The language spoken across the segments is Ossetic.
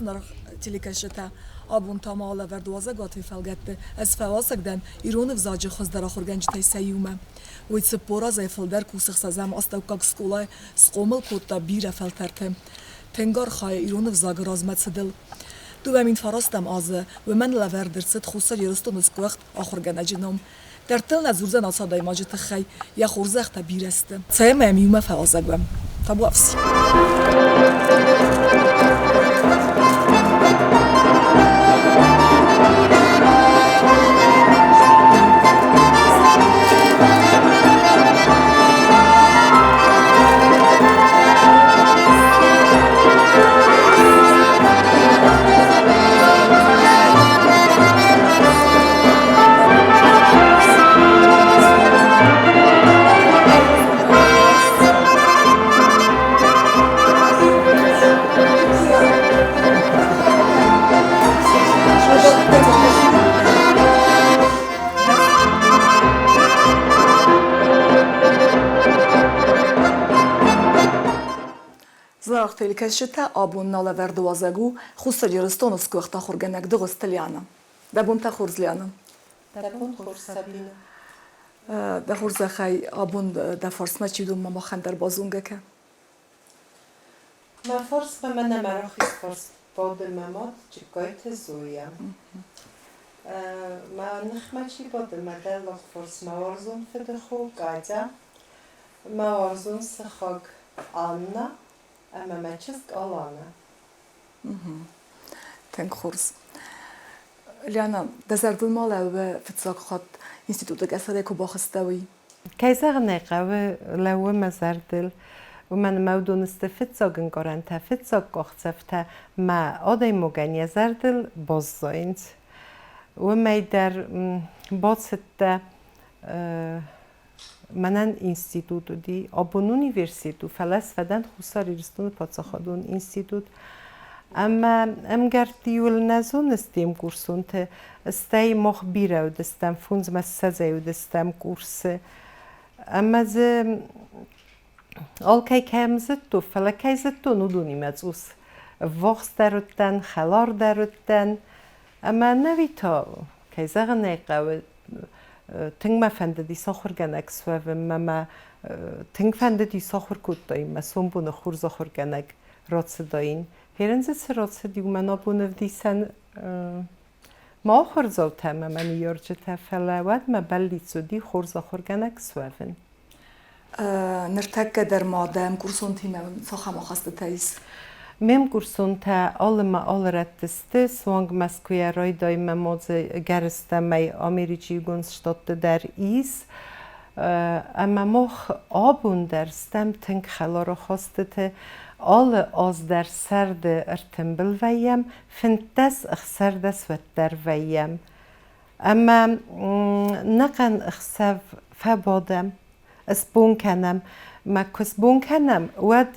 Зынаргъ телекӕсджытӕ, абон та ма лӕвӕрд уазӕгуаты фӕлгӕтты ӕз фӕуазӕг дӕн ирон ӕвзаджы хуыздӕр ахуыргӕнджытӕй сӕ иумӕ. Уый 40 азӕй фылдӕр кусы ӕхсӕзӕм астӕуккаг скъолайы, схъомыл кодта бирӕ фӕлтӕрты. Тынг архайы ирон ӕвзагы размӕцыдыл. 2009 азы уымӕн лӕвӕрд ӕрцыд Хуссар Ирыстоны сгуыхт ахуыргӕнӕджы ном. Дӕрдтыл нӕ дзурдзӕн ацы адӕймаджы тыххӕй, йӕ хорзӕхтӕ бирӕ сты. Цӕмӕй йӕм иумӕ фӕуазӕг уӕм. Табуафси. Зынаргъ телекӕсджытӕ, абон нӕ лӕвӕрд уазӕг у Хуссар Ирыстоны сгуыхт ахуыргӕнӕг Дыгъуызты Лиана. Дӕ бонтӕ хорз, Лиана. Дӕ бон хорз, Сабина. Дӕ хорзӕхӕй, абон дӕ фарсмӕ чи уыдон ма махӕн дӕр базонгӕ кӕ. Мӕ фарсмӕ мӕнӕ мӕ рахиз фарс бады мӕ мад Джыккайты Зоя. Мӕ ныхмӕ чи бады, мӕ дӕллаг фарс мӕ уарзон фыдыхо Катя, мӕ уарзон сыхаг Анна ӕмӕ мӕ чызг Алана. Тынг хорз. Лиана, дӕ зӕрдыл ма лӕууы фыццаг хатт институты къӕсӕрӕй куы бахызтӕ, уый? Кӕй зӕгъын ӕй хъӕуы, лӕууы мӕ зӕрдыл, уымӕн ӕмӕ уыдон сты фыццаг ӕнкъарӕнтӕ, фыццаг къахдзӕфтӕ мӕ адӕймагӕн йӕ зӕрдыл баззайынц. Уымӕй дӕр бацыдтӕ мӕнӕн институт уыди, абон университет у, фӕлӕ сфӕдӕн Хуссар Ирыстоны паддзахадон институт. Ӕмӕ ӕмгӕртты-иу нӕ зоныс де мкурсонты, стӕй мах бирӕ уыдыстӕм, фондзмӕ ссӕдзӕй уыдыстӕм курсы. Ӕмӕ дзы алкӕй кӕм зыдтон, фӕлӕ кӕй зыдтон, уыдонимӕ цъус ӕввахсдӕр уыдтӕн, хӕлардӕр уыдтӕн. Ӕмӕ ӕнӕуи та, кӕй зӕгъын ӕй хъӕуы, тынг мӕ фӕндыди сахуыргӕнӕг суӕвын мӕ мӕ тынг фӕндыди сахуыр кодтаин мӕ сомбоны хорз ахуыргӕнӕг рацыдаин. Херын дзы цы рацыди, уымӕн абон ӕвдисӕн мӕ ахуырдзаутӕ ӕмӕ мӕ ныййарджытӕ, фӕлӕ уӕд мӕ бӕллиц уыди хорз ахуыргӕнӕг суӕвын. Ныртӕккӕ дӕр ма дӕм курсонтимӕ цахӕм ахастытӕ ис? Ме мкурсонтӕ алы ма алы рӕтты сты, суанг Мӕскуыйӕ райдай мӕ ма дзы гӕрыстӕмӕй Америчы Иугонд Штатты дӕр ис. Ӕмӕ мах абон дӕр стӕм тынг хӕлар ахастыты. Алы аз дӕр сӕрды ӕртымбыл вӕййӕм, 15 ӕхсӕрдӕс уӕддӕр вӕййӕм. Ӕмӕ нӕхъӕн ӕхсӕв фӕбадӕм, сбон кӕнӕм. Мӕ куы сбон кӕнӕм, уӕд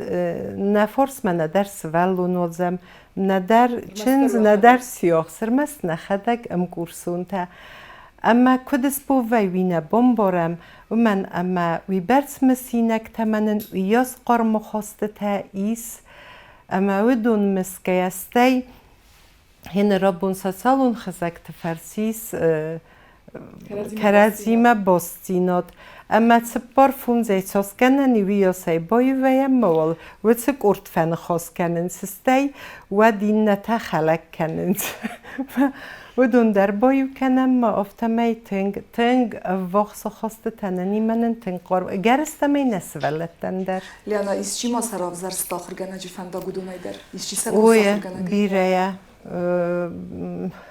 нӕ фарсмӕ нӕдӕр сывӕллон уыдзӕн, нӕдӕр чындз, нӕдӕр сиахс, ӕрмӕст нӕхӕдӕг ӕмкурсонтӕ. Ӕмӕ куыд сбовӕй, уый нӕ бамбарӕм, уымӕн ӕмӕ уыйбӕрц мысинӕгтӕ мӕ нын уыйас хъармахастытӕ ис, ӕмӕ уыдон мысгӕйӕ стӕй Генерабон социалон хызӕгты фӕрцы ис кӕрӕдзимӕ бастдзинад ӕмӕ цыппар фондзӕй цасгӕнӕн уыйасӕй баивӕйӕм мауал уыцы къорд фӕныхас кӕнынц, стӕй уӕд иннӕтӕ хӕлӕг кӕнынц. Уыдон дӕр баиу кӕнӕм ма афтӕмӕй тынг, тынг ӕввахс ахастытӕ нын и мӕнӕн тынг хъарм. Ӕгӕрыстӕмӕй нӕ сывӕллӕттӕн дӕр. Лиана, исчи ма сӕ равзӕрста ахуыргӕнӕджы фӕндаг уыдонӕй дӕр? Исчи сӕ Ой, бирӕйӕ.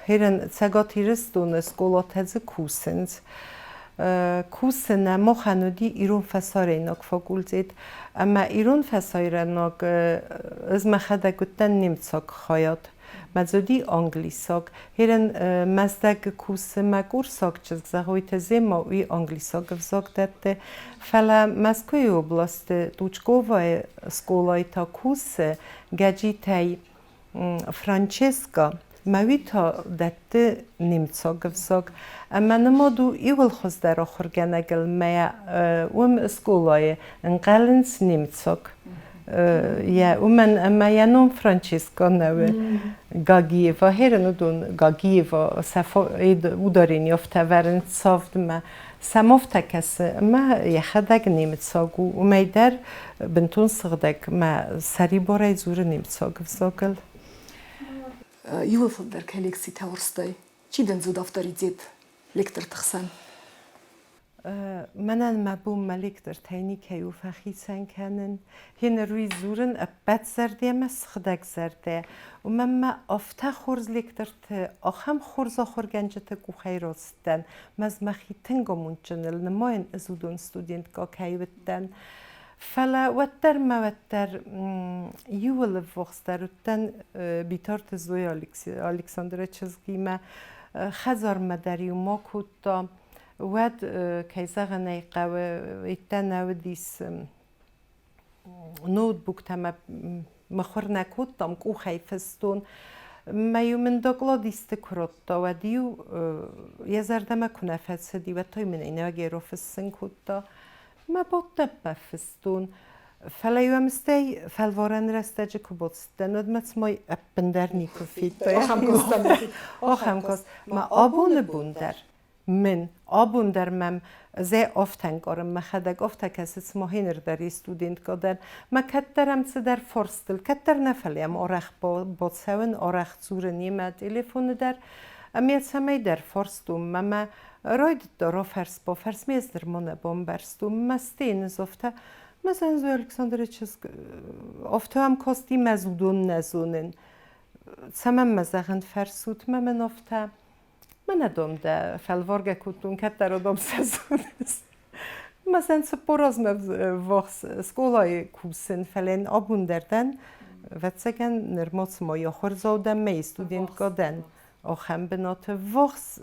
Херен Цӕгат Ирыстоны скъолатӕ дзы кусынц. Кусын махӕн уыди ирон фӕсарӕйнаг факультет. Ӕмӕ ирон фӕсарӕйнаг ӕз мӕхӕдӕг уыдтӕн немыцаг хайад. Мӕ дзуди англисаг. Херен Мӕздӕг кусы мӕ курсаг чызг Зӕгъойты Зема, уый англисаг ӕвзаг дӕтты. Фӕлӕ Мӕскуыйы областы Тучковайы скъолайы та кусы Гӕджитӕй Франческа. Мӕ уый та дӕтты немыцаг ӕвзаг. Ӕмӕ нымад у иуыл хуыздӕр ахуыргӕнӕгыл мӕ уым скъолайы ӕнхъӕлынц немыцаг. Йӕ уымӕн ӕмӕ йӕ ном Франческо нӕ у. Гагиева, херын уыдон Гагиева сӕ ударение афтӕ ӕвӕрынц цавдмӕ. Сӕм афтӕ кӕсы, ӕмӕ йӕхӕдӕг немыцаг у. Уымӕй дӕр бынтон сыгъдӕг мӕ сӕрибарӕй дзуры немыцаг ӕвзагыл. Иуыл фылдӕр коллекцитӕ уырзтай. Чи дын дзуд авторитет лекторты хсӕн? Мӕнӕн мӕ бон мӕ лектортӕй никӕй у фӕхицӕн кӕнын. Гъеныр уый дзурын ӕппӕт зӕрдӕ ӕмӕ сыгъдӕг зӕрдӕ. Уымӕн мӕ афтӕ хорз лекторты, ахӕм хорз ахуыргӕнджыты къухӕй рацыдтӕн, мӕ ӕз мӕхи тынг амондджыныл нымайын, ӕз уыдон студенткӕ кӕй уыдтӕн. Фӕлӕ уӕддӕр мӕ уӕддӕр иуыл ӕввахсдӕр уыдтӕн Битарты Зоя Александры чызгимӕ. Хӕдзармӕ дӕр-иу ма кодта. Уӕд, кӕй зӕгъын ӕй хъӕуы, иттӕ нӕ уыдис ноутбуктӕ мӕ мыхуыр нӕ кодтам, къухӕй фыстон. Мӕ-иу мын доклад исты куы радта, уӕд-иу йӕ зӕрдӕмӕ куы нӕ фӕцыди, уӕд та мын ӕй нӕуӕгӕй рафыссын кодта. Мӕ бадтӕппӕ фыстон. Фӕлӕ-иу ӕм стӕй фӕлварӕн рӕстӕджы куы бацыдтӕн, уӕд мӕ цыма ӕппындӕр никуы федтой. Ахӕм кост. Мӕ абоны бон дӕр мын абон дӕр мӕм зе афтӕ ӕнкъарын, мӕхӕдӕг афтӕ кӕсы, цыма хеныр дӕр и студенткӕ дӕн. Мӕ кӕддӕр ӕм цыдӕр фарстыл, кӕддӕр нӕ, фӕлӕ йӕм арӕх бацӕуын, арӕх дзурын йемӕ телефоны дӕр. Ӕмӕ йӕ цӕмӕйдӕр фарстон, мӕ райдыдта рафӕрс-бафӕрс, ме ӕз нырма нӕ бамбӕрстон, мӕ стейы афтӕ, мӕ Зоя Александры чызг афтӕ ӕм касти, мӕ ӕз уыдон нӕ зонын. Цӕмӕн мӕ зӕгъын фӕрсут, мӕ мын афтӕ Мӕнӕ дом дӕ фӕлваргӕ кодтон, кӕддӕр дом сӕ зоныс. Мӕ 40 азмӕ ввахс скъолайы кусын, фӕлӕ ын абон дӕр дӕн, ӕвӕццӕгӕн, нырма цыма ахуырдзау дӕн, мӕ студенткӕ дӕн. Ахӕм бынаты ввахс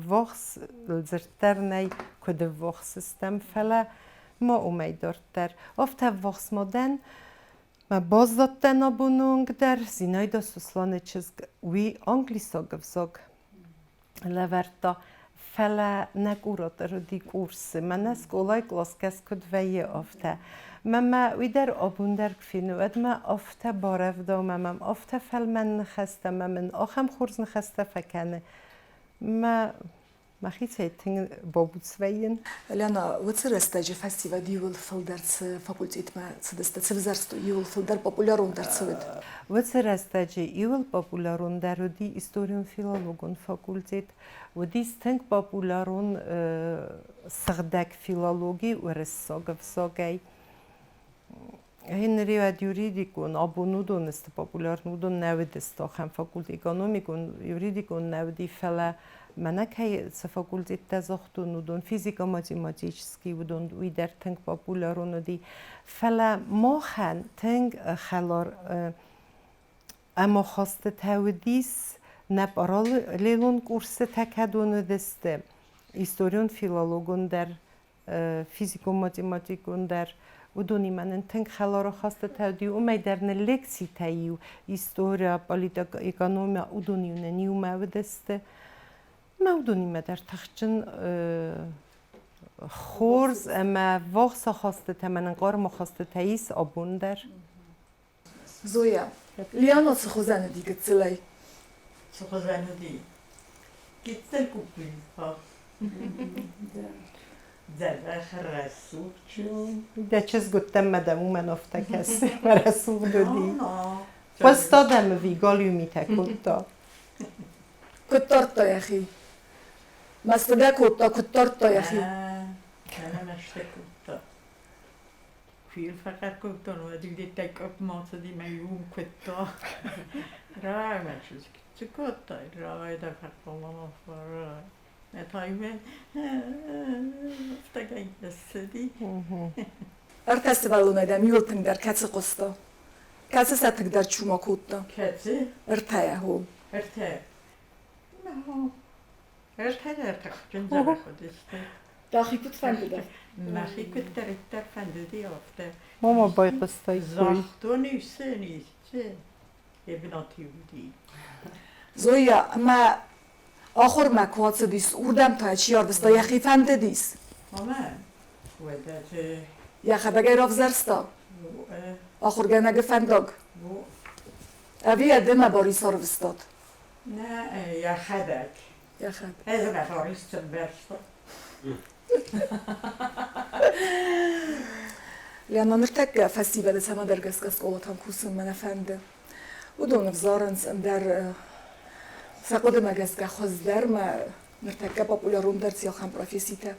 ввахс дзырд дӕр нӕй, куыд ӕввахс стӕм, фӕлӕ ма уымӕй дарддӕр. Афтӕ ӕввахс ма дӕн, Мӕ баззадтӕн абоны онг дӕр Зинаида Сосланы чызг, уый англисаг ӕвзаг лӕвӕрдта, фӕлӕ нӕ куратор уыди курсы, мӕнӕ скъолайы къласгӕс куыд вӕййы, афтӕ. Мӕ уый дӕр абон дӕр куы фены, уӕд мӕ афтӕ барӕвдауы, мӕ мӕм афтӕ фӕлмӕн ныхӕстӕ, мӕ мын ахӕм хорз ныхӕстӕ фӕкӕны. Мӕ Мӕхицӕй тынг бабуц вӕййын. Лена, уыцы рӕстӕджы фӕсивӕд иууыл фылдӕр цы факультетмӕ цыдысты, цы взӕрстой, иууыл фылдӕр популярондӕр цы уыд? Уыцы рӕстӕджы иууыл популярондӕр уыди историон-филологон факультет. Уыдис тынг популярон сыгъдӕг филологи уырыссаг ӕвзагӕй. Гъеныр юридикон, абон уыдон сты популярон, уыдон нӕ уыдысты ахӕм факультет, экономикон, юридикон нӕ уыди, фӕлӕ мӕнӕ кӕй цы факультеттӕ загътон, уыдон физико-математический, уыдон уый дӕр тынг популярон уыди. Фӕлӕ махӕн тынг хӕлар ӕмахастытӕ уыдис, нӕ параллелон курсытӕ кӕдон уыдысты, историон-филологон дӕр физикон-математикон дӕр, уыдонимӕ нын тынг хӕлар ахастытӕ уыди, уымӕй дӕр нын лекцитӕ-иу история, политэкономия, уыдон-иу нын иумӕ уыдысты. Мӕ уыдонимӕ дӕр тыхджын хорз ӕмӕ ввахс ахастытӕ, мӕ нын хъарм ахастытӕ ис абон дӕр. Зоя, Лиана цы хуызӕн уыди гыццылӕй? Цы хуызӕн уыди? Гыццыл куыд Дзӕбӕх рӕсугъд чызг. Дӕ чызг уыдтӕн мӕ дӕм уымӕн афтӕ кӕсы, мӕ рӕсугъд уыди. Хъуыста дӕм ӕви галиу митӕ кодта? Куыд дардта йӕхи? Мӕстыгӕ кодта, куыд дардта йӕхи? Кӕнӕ мӕсты кодта. Куы фӕхъӕр кодтон, уӕд где-то къопмӕ ацыди мӕ уым куыдта. Рауай, мӕ чызг, цы кодтай? Рауай дӕ фӕхъхъаула рауай. Мӕ та иумӕ афтӕгӕнгӕ ссыди. Ӕртӕ сывӕллонӕй дӕм иуыл тынгдӕр кӕцы хъуыста? Кӕцы сӕ тынгдӕр чума кодта? Кӕцы? Ӕртӕйӕ, хо. Ӕртӕ. Ӕртӕ дӕр тыхджын дзӕбӕх уыдысты. Дӕхи куыд фӕндыд? Мӕхи куыддӕриддӕр фӕндыди, афтӕ. Мама байхъуыстай. Загътон-иу сын исты, йӕ бынаты уыди. Зоя, ӕмӕ ахуырмӕ куы ацыдис, уырдӕм та чи ӕрвыста, йӕхи фӕндыдис? Мамӕ, уӕдӕ дзы... Йӕхӕдӕг ӕй равзӕрста? Ахуыргӕнӕджы фӕндаг? Ӕви йӕ ды мӕ Барис арвыстат? Нӕ, йӕхӕдӕг. Йӕхӕдӕг. Ӕз мӕ Барис сӕмбӕрстон. Лена, ныртӕккӕ фӕсивӕды цӕмӕдӕр гӕсгӕ скъолатӕм кусынмӕ нӕ фӕнды. Уыдон ӕвзарынц ӕндӕр сӕ хъуыдымӕ гӕсгӕ хуыздӕрмӕ, ныртӕккӕ популярондӕр ци ахӕм професситӕ.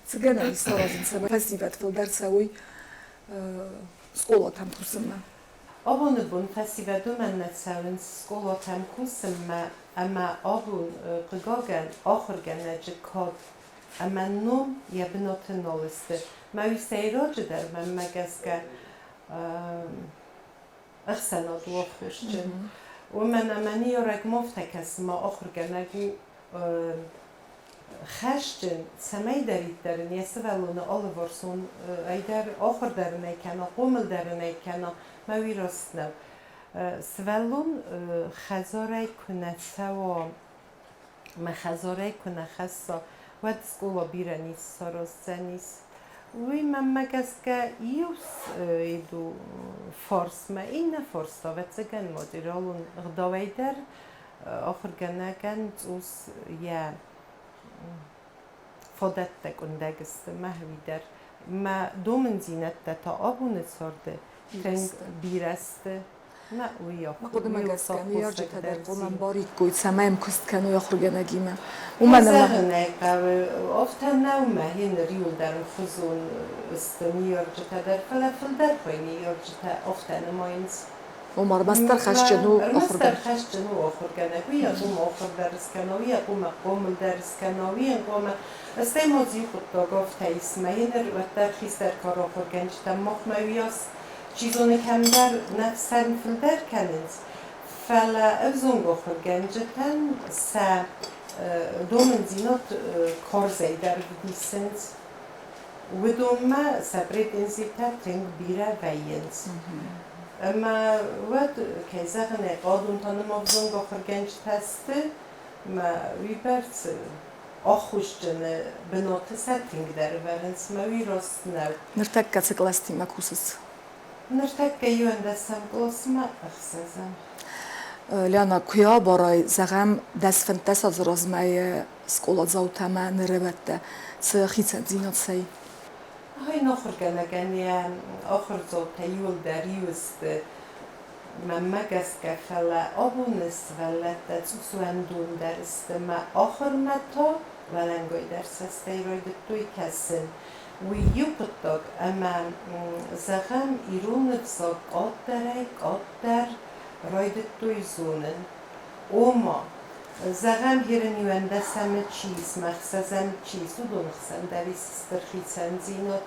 Цы гӕнӕн ис саразын, цӕмӕй фӕсивӕд фылдӕр цӕуой скъолатӕм кусынмӕ? Абоны бон фӕсивӕд уымӕн нӕ цӕуынц скъолатӕм кусынмӕ, ӕмӕ абон, хъыгагӕн, ахуыргӕнӕджы кад ӕмӕ ном йӕ бынаты нал сты. Мӕ уый сӕйраджыдӕр, мӕнмӕ гӕсгӕ, ӕхсӕнад у аххосджын. Уымӕн ӕмӕ ныййарӕг ма афтӕ кӕсы, ма ахуыргӕнӕг у хӕсджын, цӕмӕйдӕриддӕр ын йӕ сывӕллоны алыварсон ӕйдӕр ахуыр дӕр ын ӕй кӕна, хъомыл дӕр ын ӕй кӕна, мӕ уый раст нӕу. Сывӕллон хӕдзарӕй куы нӕ цӕуа, мӕ хӕдзарӕй куы нӕ хӕсса, уӕд скъола бирӕ ницы сараздзӕнис. Уый мӕнмӕ гӕсгӕ иу иду фарсмӕ, иннӕ фарс та, ӕвӕццӕгӕн, материалон ӕгъдауӕй дӕр ахуыргӕнӕгӕн цъус йӕ фадӕттӕ къуындӕг сты, мӕхи дӕр. Мӕ домындзинӕдтӕ та абоны царды тынг бирӕ сты. Мӕ уый Мӕ хъуыдымӕ гӕсгӕ, ныййарджытӕ дӕр хъуамӕ ӕмбариккой, цӕмӕй ӕмкуыст кӕной ахуыргӕнӕгимӕ. Уымӕн ӕмӕ Зӕгъын ӕй хъӕуы, афтӕ нӕу мӕхи ныр иуылдӕр ӕмхуызон сты ныййарджытӕ дӕр, фӕлӕ фылдӕр хай ныййарджытӕ афтӕ нымайынц. Ома ӕрмӕстдӕр хӕсджын у Ӕрмӕстдӕр хӕсджын у ахуыргӕнӕг. Уый йӕ хъуамӕ ахуыр дӕр скӕна, уый йӕ хъуамӕ хъомыл дӕр скӕна, уый йын хъуамӕ Стӕй ма дзы иу хъуыддаг афтӕ ис, мӕ йын уӕддӕр хистӕр кары ахуыргӕнджытӕм махмӕ уыйас, чи зоны, кӕмдӕр нӕ фсӕрм фылдӕр кӕнынц, фӕлӕ ӕвзонг ахуыргӕнджытӕн сӕ домындзинад карзӕй дӕр вдисынц. Уыдонмӕ сӕ претензитӕ тынг бирӕ вӕййынц. Ӕмӕ уӕд, кӕй зӕгъын ӕй хъӕуы, адон та нӕм ӕвзонг ахуыргӕнджытӕ сты, ӕмӕ уыйбӕрц ӕххуысджыны бынаты сӕ тынгдӕр ӕвӕрынц, мӕ уый раст нӕу. Ныртӕккӕ цы кълӕстимӕ кусыс? Ныртӕккӕ иуӕндӕсӕм къласмӕ ӕхсӕзӕм. Лиана, куы абарай, зӕгъӕм, 10-15 азы размӕйы скъоладзаутӕ ӕмӕ нырывӕдтӕ, цы хицӕндзинад цӕй? Ай ахуыргӕнӕгӕн йӕ ахуырдзаутӕ иуылдӕр иу сты, мӕнмӕ гӕсгӕ, фӕлӕ абоны сывӕллӕттӕ цъус уӕндондӕр сты мӕ ахуырмӕ та уӕлӕнгайдӕр цӕстӕй райдыдтой кӕсын. Уый иу хъуыддаг, ӕмӕ, зӕгъӕм, ирон ӕвзаг къаддӕрӕй-къаддӕр райдыдтой зонын. Ома, зӕгъӕм, ерын иуӕндӕсӕмы чи ис, мӕ ӕхсӕзӕм чи ис, уыдоны хсӕн дӕр ис стыр хицӕндзинад.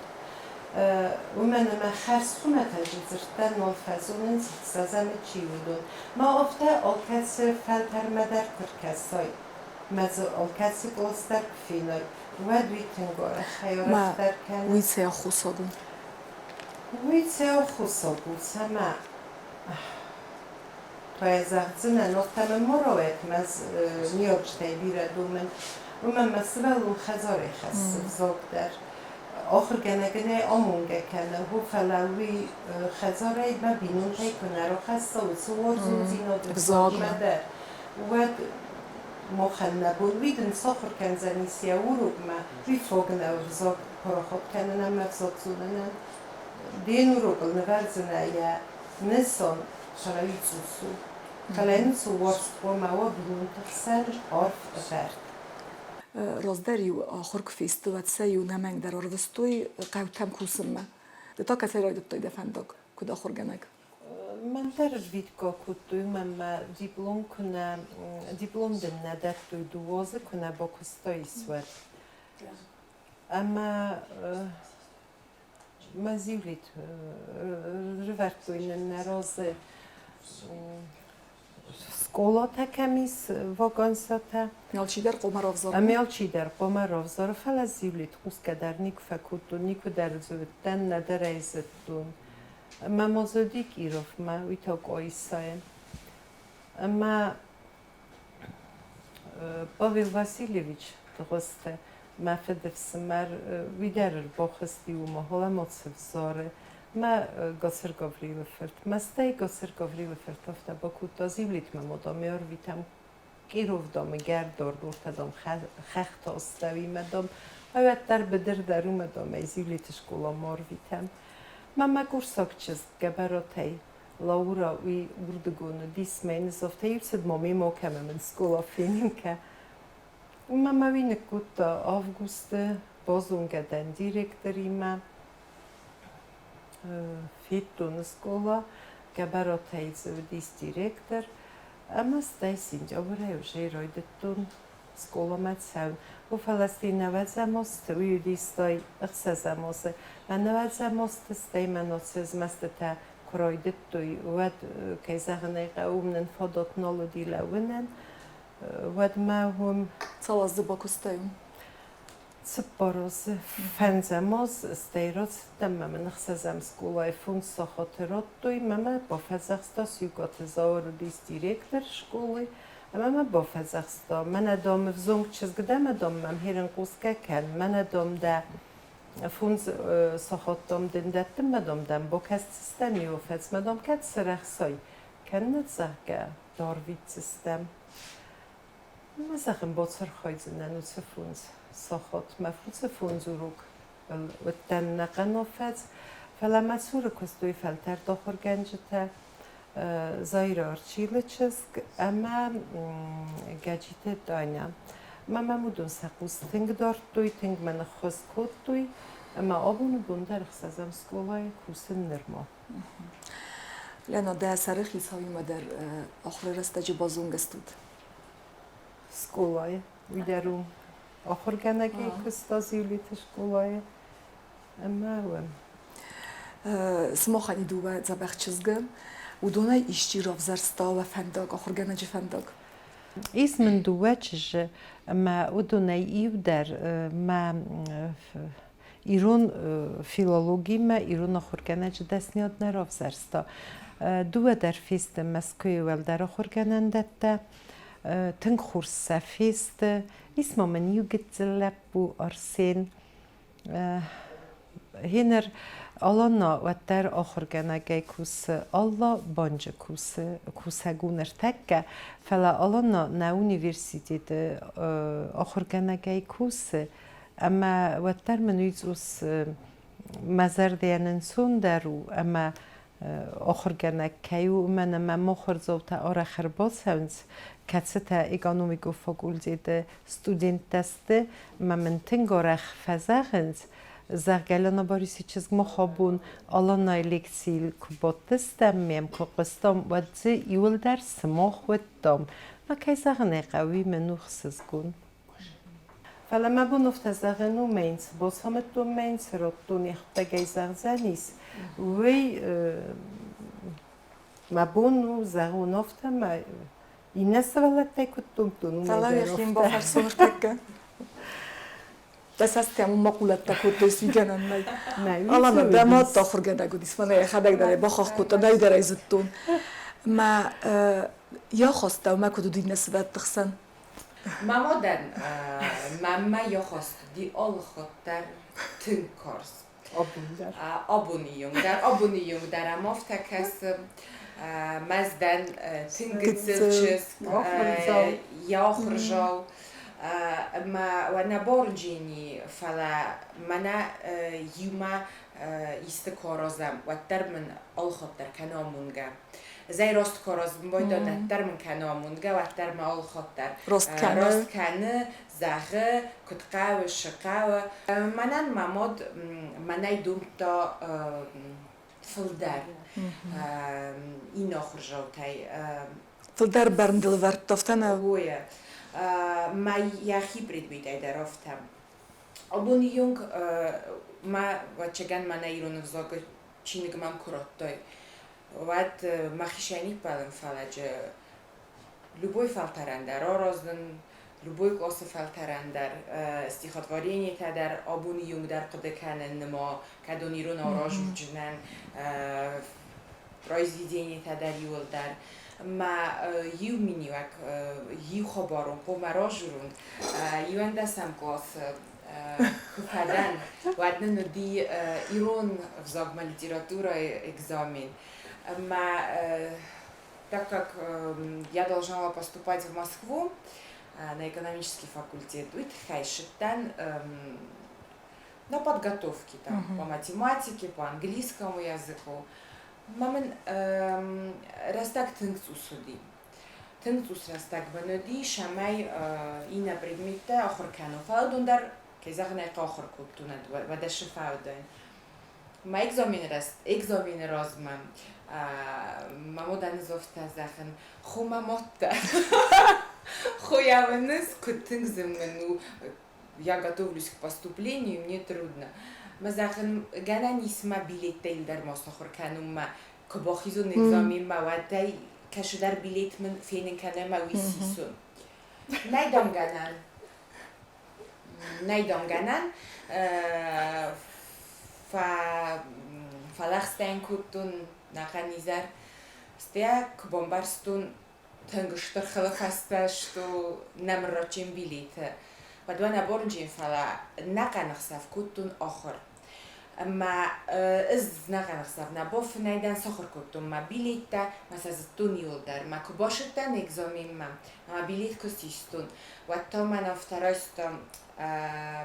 Уымӕн ӕмӕ хӕрз хуымӕтӕджы дзырдтӕ нал фӕзонынц, ӕхсӕзӕмы чи уыдон. Ма афтӕ алкӕцы фӕлтӕрмӕ дӕр куы ркӕсай, мӕ дзы алкӕцы кълас дӕр куы фенай, уӕд уый тынг арӕхӕй-арӕхдӕр кӕны. Уый цӕй аххосаг у? Уый цӕй аххосаг у, цӕмӕ? Зӕгъдзынӕн, афтӕ мӕм ма рауайӕд, мӕ ныййарджытӕй бирӕ домын. Уымӕн мӕ сывӕллон хӕдзарӕй хӕссы взаг дӕр. Ахуыргӕнӕг ын ӕй амонгӕ кӕны, хо, фӕлӕ уый хӕдзарӕй мӕ бинонтӕй куы нӕ рахӕсса уыцы уарзондзинад взагмӕ дӕр, уӕд махӕн нӕ бон уый дын сахуыр кӕндзӕнис йӕ урокмӕ, уый фаг нӕу взаг парахат кӕнын ӕмӕ взаг зонынӕн. Де урокыл нывӕрдзынӕ йӕ нысан, фӕлӕ уый цъус у. Фӕлӕ йын цы уарзт хъуамӕ уа бинонты хсӕн арф ӕвӕрд. Раздӕр-иу ахуыр куы фесты, уӕд сӕ-иу ӕнӕмӕнг дӕр ӕрвыстой хъӕутӕм кусынмӕ. Ды та кӕцӕй райдыдтай дӕ фӕндаг, куыд ахуыргӕнӕг? Мӕн дӕр ӕрвитгӕ кодтой, мӕнмӕ диплом куы нӕ, диплом дын нӕ дӕттой, дыууӕ азы куы нӕ бакуыстаис, уӕд. Ӕмӕ мӕ зиулит рывӕрдтой нын нӕ разы скъолатӕ кӕм ис, вагансатӕ. Алчидӕр хъуамӕ равзара. Ӕмӕ алчидӕр хъуамӕ равзара, фӕлӕ зиулит хъусгӕ дӕр никуы фӕкодтон, никуы дӕр дзы уыдтӕн, нӕдӕр ӕй зыдтон. Ӕмӕ ма зыди Кировмӕ, уый та Къоисайы. Ӕмӕ Павел Васильевич Дыгъуызты, мӕ фыдыфсымӕр, уый дӕр ӕрбахызти уымӕ, Халамот цы взары. Мӕ Гацыр Гаврилы фырт. Мӕ стӕй Гацыр Гаврилы фырт афтӕ бакодта, Зивлитмӕ ма дам ӕрвитӕм Киров дам, Гӕрдордуртӕ дам, хӕхты астӕуимӕ дам, ӕвӕддӕр быдыр дӕр уымӕ дам ӕй Зивлиты скъоламӕ арвитӕм. Мӕ мӕ курсаг чызг Гӕбӕратӕй Лаура уый уырдыгон уыдис, мӕ йын афтӕ иу цыд ма мемӕ кӕмӕ мын скъола фенын кӕ. Мӕ мӕ уый ныккодта августы, базонгӕ дӕн директоримӕ. Федтон скъола, Гӕбӕратӕй дзы уыдис директор, ӕмӕ стӕй сентябрӕй уже райдыдтон скъоламӕ цӕуын. О, фӕлӕ стӕй нӕуӕдзӕм азты, уый уыдис стӕй ӕхсӕзӕм азы, мӕ нӕуӕдзӕм азты стӕй мӕ наци змӕстытӕ куы райдыдтой, уӕд, кӕй зӕгъын ӕй хъӕуы, уым нын фадат нал уыди лӕууынӕн. Уӕд мӕ уым... Цал азы бакуыстай уым? 4 азы, фӕндзӕм аз, стӕй рацыдтӕн мӕ мын ӕхсӕзӕм скъолайы фондз сахаты радтой, мӕ мӕ бафӕдзӕхста Сиукъаты Зауыр уыдис директор скъолайы, ӕмӕ мӕ бафӕдзӕхста, мӕнӕ, дам, ӕвзонг чызг дӕ, мӕ, дам, мӕм херынхъусгӕ кӕн, мӕнӕ, дам, дӕ фондз сахат, дам, дын дӕттын, мӕ, дам, дӕм бакӕсдзыстӕм иу афӕдз, мӕ, дам, кӕд сарӕхсай, кӕннод, зӕгъгӕ, дарвитдзыстӕм. Мӕ зӕгъын бацархайдзынӕн уыцы фондз сахатмӕ, уыцы фондз урок уыдтӕн ӕнӕхъӕн афӕдз, фӕлӕ мӕ цуры куыстой фӕлтӕрд ахуыргӕнджытӕ Заира Арчилы чызг ӕмӕ Гӕджиты Таня. Мӕ мӕм уыдон сӕ хъус тынг дардтой, тынг мӕ ныххуыс кодтой ӕмӕ абоны бон дӕр ӕхсӕзӕм скъолайы кусын нырма. Лена, дӕ сӕры хицауимӕ дӕр ахуыры рӕстӕджы базонгӕ стут? Скъолайы. Уый дӕр у ахуыргӕнӕгӕй куыста Зиулиты скъолайы. Ӕмӕ уӕм. Сымахӕн дыууӕ дзӕбӕх чызгы, уыдонӕй исчи равзӕрста уӕ фӕндаг, ахуыргӕнӕджы фӕндаг? Ис мын дыууӕ чызджы, ӕмӕ уыдонӕй иу дӕр мӕ ирон филологимӕ ирон ахуыргӕнӕджы дӕсныйад нӕ равзӕрста. Дыууӕ дӕр фесты Мӕскуыйы уӕлдӕр ахуыргӕнӕндӕттӕ. Тынг хорз сӕ фесты. Ис ма мын иу гыццыл лӕппу Арсен. Гьеныр Алана уӕддӕр ахуыргӕнӕгӕй кусы, Алла банджы кусы, кусӕг у ныртӕккӕ, фӕлӕ Алана нӕ университеты ахуыргӕнӕгӕй кусы, Ӕмӕ уӕддӕр мын уый цъус мӕ зӕрдӕйӕн ӕнцондӕр у ӕмӕ ахуыргӕнӕг кӕй у, уымӕн ӕмӕ мохуырдзаутӕ арӕх ӕрбацӕуынц, кӕцытӕ экономикон факультеты студенттӕ сты, ӕмӕ мын тынг арӕх фӕзӕгъынц, зӕгъгӕ, Лена Борисы чызг мах абон Аланайы лекцийыл куы бадтыстӕм, мӕм куы хъуыстам, уӕд дзы иуылдӕр сымах уыдтам. Ӕмӕ кӕй зӕгъын ӕй хъӕуы, уый мын у ӕхсызгон. Фӕлӕ мӕ бон афтӕ зӕгъын у, мӕ йын цы бацамыдтон, мӕ йын цы радтон, йӕхӕдӕг зӕгъдзӕнис, уый мӕ бон у зӕгъон афтӕ, мӕ иннӕ сывӕллӕттӕй куыд домдтон, уымӕй Фӕлӕ дӕр йӕхи афтӕ. бафӕрсон ныртӕккӕ. Дӕ цӕстытӕ мын махъулӕттӕ кодтой суигӕнӕн нӕй. Нӕ, уый Алана, дӕ мад уыдис. ахуыргӕнӕг уыдис, мӕнӕ йӕхӕдӕг дӕр ӕй бахахх кодта, нӕй дӕр ӕй зыдтон. Мӕ йӕ хостау мӕ куыд уыди нӕ сывӕтты хсӕн? Мӕ мадӕн мӕммӕ йӕ хаст уыди алы хатт дӕр тынг карз. Абон дӕр. Абоны онг дӕр, абоны онг дӕр ӕм афтӕ кӕсы. Мӕз дӕн тынг гыццыл чызг, йӕ ахуырзау. Ӕмӕ нӕ барджини, фӕлӕ мӕнӕ иумӕ исты куы аразӕм, уӕддӕр мын алыхатт дӕр кӕны амонгӕ. Зӕй раст куы аразын байдайын, уӕддӕр мын кӕны амонгӕ, уӕддӕр мӕ алыхатт дӕр раст кӕны. Раст кӕны, зӕгъы, куыд хъӕуы, цы хъӕуы. Мӕнӕн мӕ мад мӕнӕй домдта фылдӕр иннӕ ахуырзаутӕй. Фылдӕр бӕрн дыл ӕвӕрдта, афтӕ нӕ? Ое. Мӕ йӕхи предметӕй дӕр афтӕ. Абоны онг мӕ ӕвӕццӕгӕн мӕнӕ ирон ӕвзагы чиныг мӕм куы радтой, уӕд мӕхицӕй ниппӕлын фӕлӕджы любой фӕлтӕрӕн дӕр аразын, любой къласы фӕлтӕрӕн дӕр, стихотворениетӕ дӕр абоны онг дӕр хъуыды кӕнын, ныма кӕдон иронау разурджынӕн, произведениетӕ дӕр иуылдӕр. Ма иу миниуӕг, иу хабарон хъуамӕ ражурон. Иуӕндӕсӕм къласы куы фӕдӕн, уӕд нын уыди ирон ӕвзагмӕ литературӕйы экзамен. Ӕмӕ так как я должна была поступать в Москву на экономический факультет, уый тыххӕй ссыдтӕн на подготовке там, по математике, по английскому языку. Ма мын рӕстӕг тынг цъус уыди. Тынг цъус рӕстӕг мын уыди, цӕмӕй иннӕ предметтӕ ахуыр кӕнон. Фӕлӕ уыдон дӕр, кӕй зӕгъын ӕй хъӕуы, ахуыр кодтон уӕдӕ сыфӕуыдаин. Мӕ экзамены размӕ мӕ модӕн зофтӕ зӕгъын, хо мӕ модтӕ. Хойауыныз, куыд тынг зын мын у, я готовлюсь к поступлению, мне трудно. Мӕ зӕгъын, гӕнӕн ис мӕ билеттӕ дӕр ма сахуыр кӕнунмӕ, куы бахизон экзаменмӕ, уӕдӕй кӕсыдӕр билет мын фенын кӕнӕ мӕ уый сисон. Нӕй дам гӕнӕн. Нӕй дам гӕнӕн. Фӕлӕгъстӕ йын кодтон нӕхъӕн изӕр. Стӕй куы бамбӕрстон, тынг стыр хылы фӕстӕ сты нӕ мыррачен билеты. Уӕд уӕ нӕ бонджын, фӕлӕ нӕхъӕн ӕхсӕв кодтон ахуыр. Ӕмӕ ӕз нӕхъӕн ӕхсӕв нӕ бафынӕй дӕн, сахуыр кодтон мӕ билеттӕ, мӕ сӕ зыдтон иуылдӕр. Мӕ куы бацыдтӕн экзаменмӕ, мӕ билет куы систон, уӕд та мӕн афтӕ райста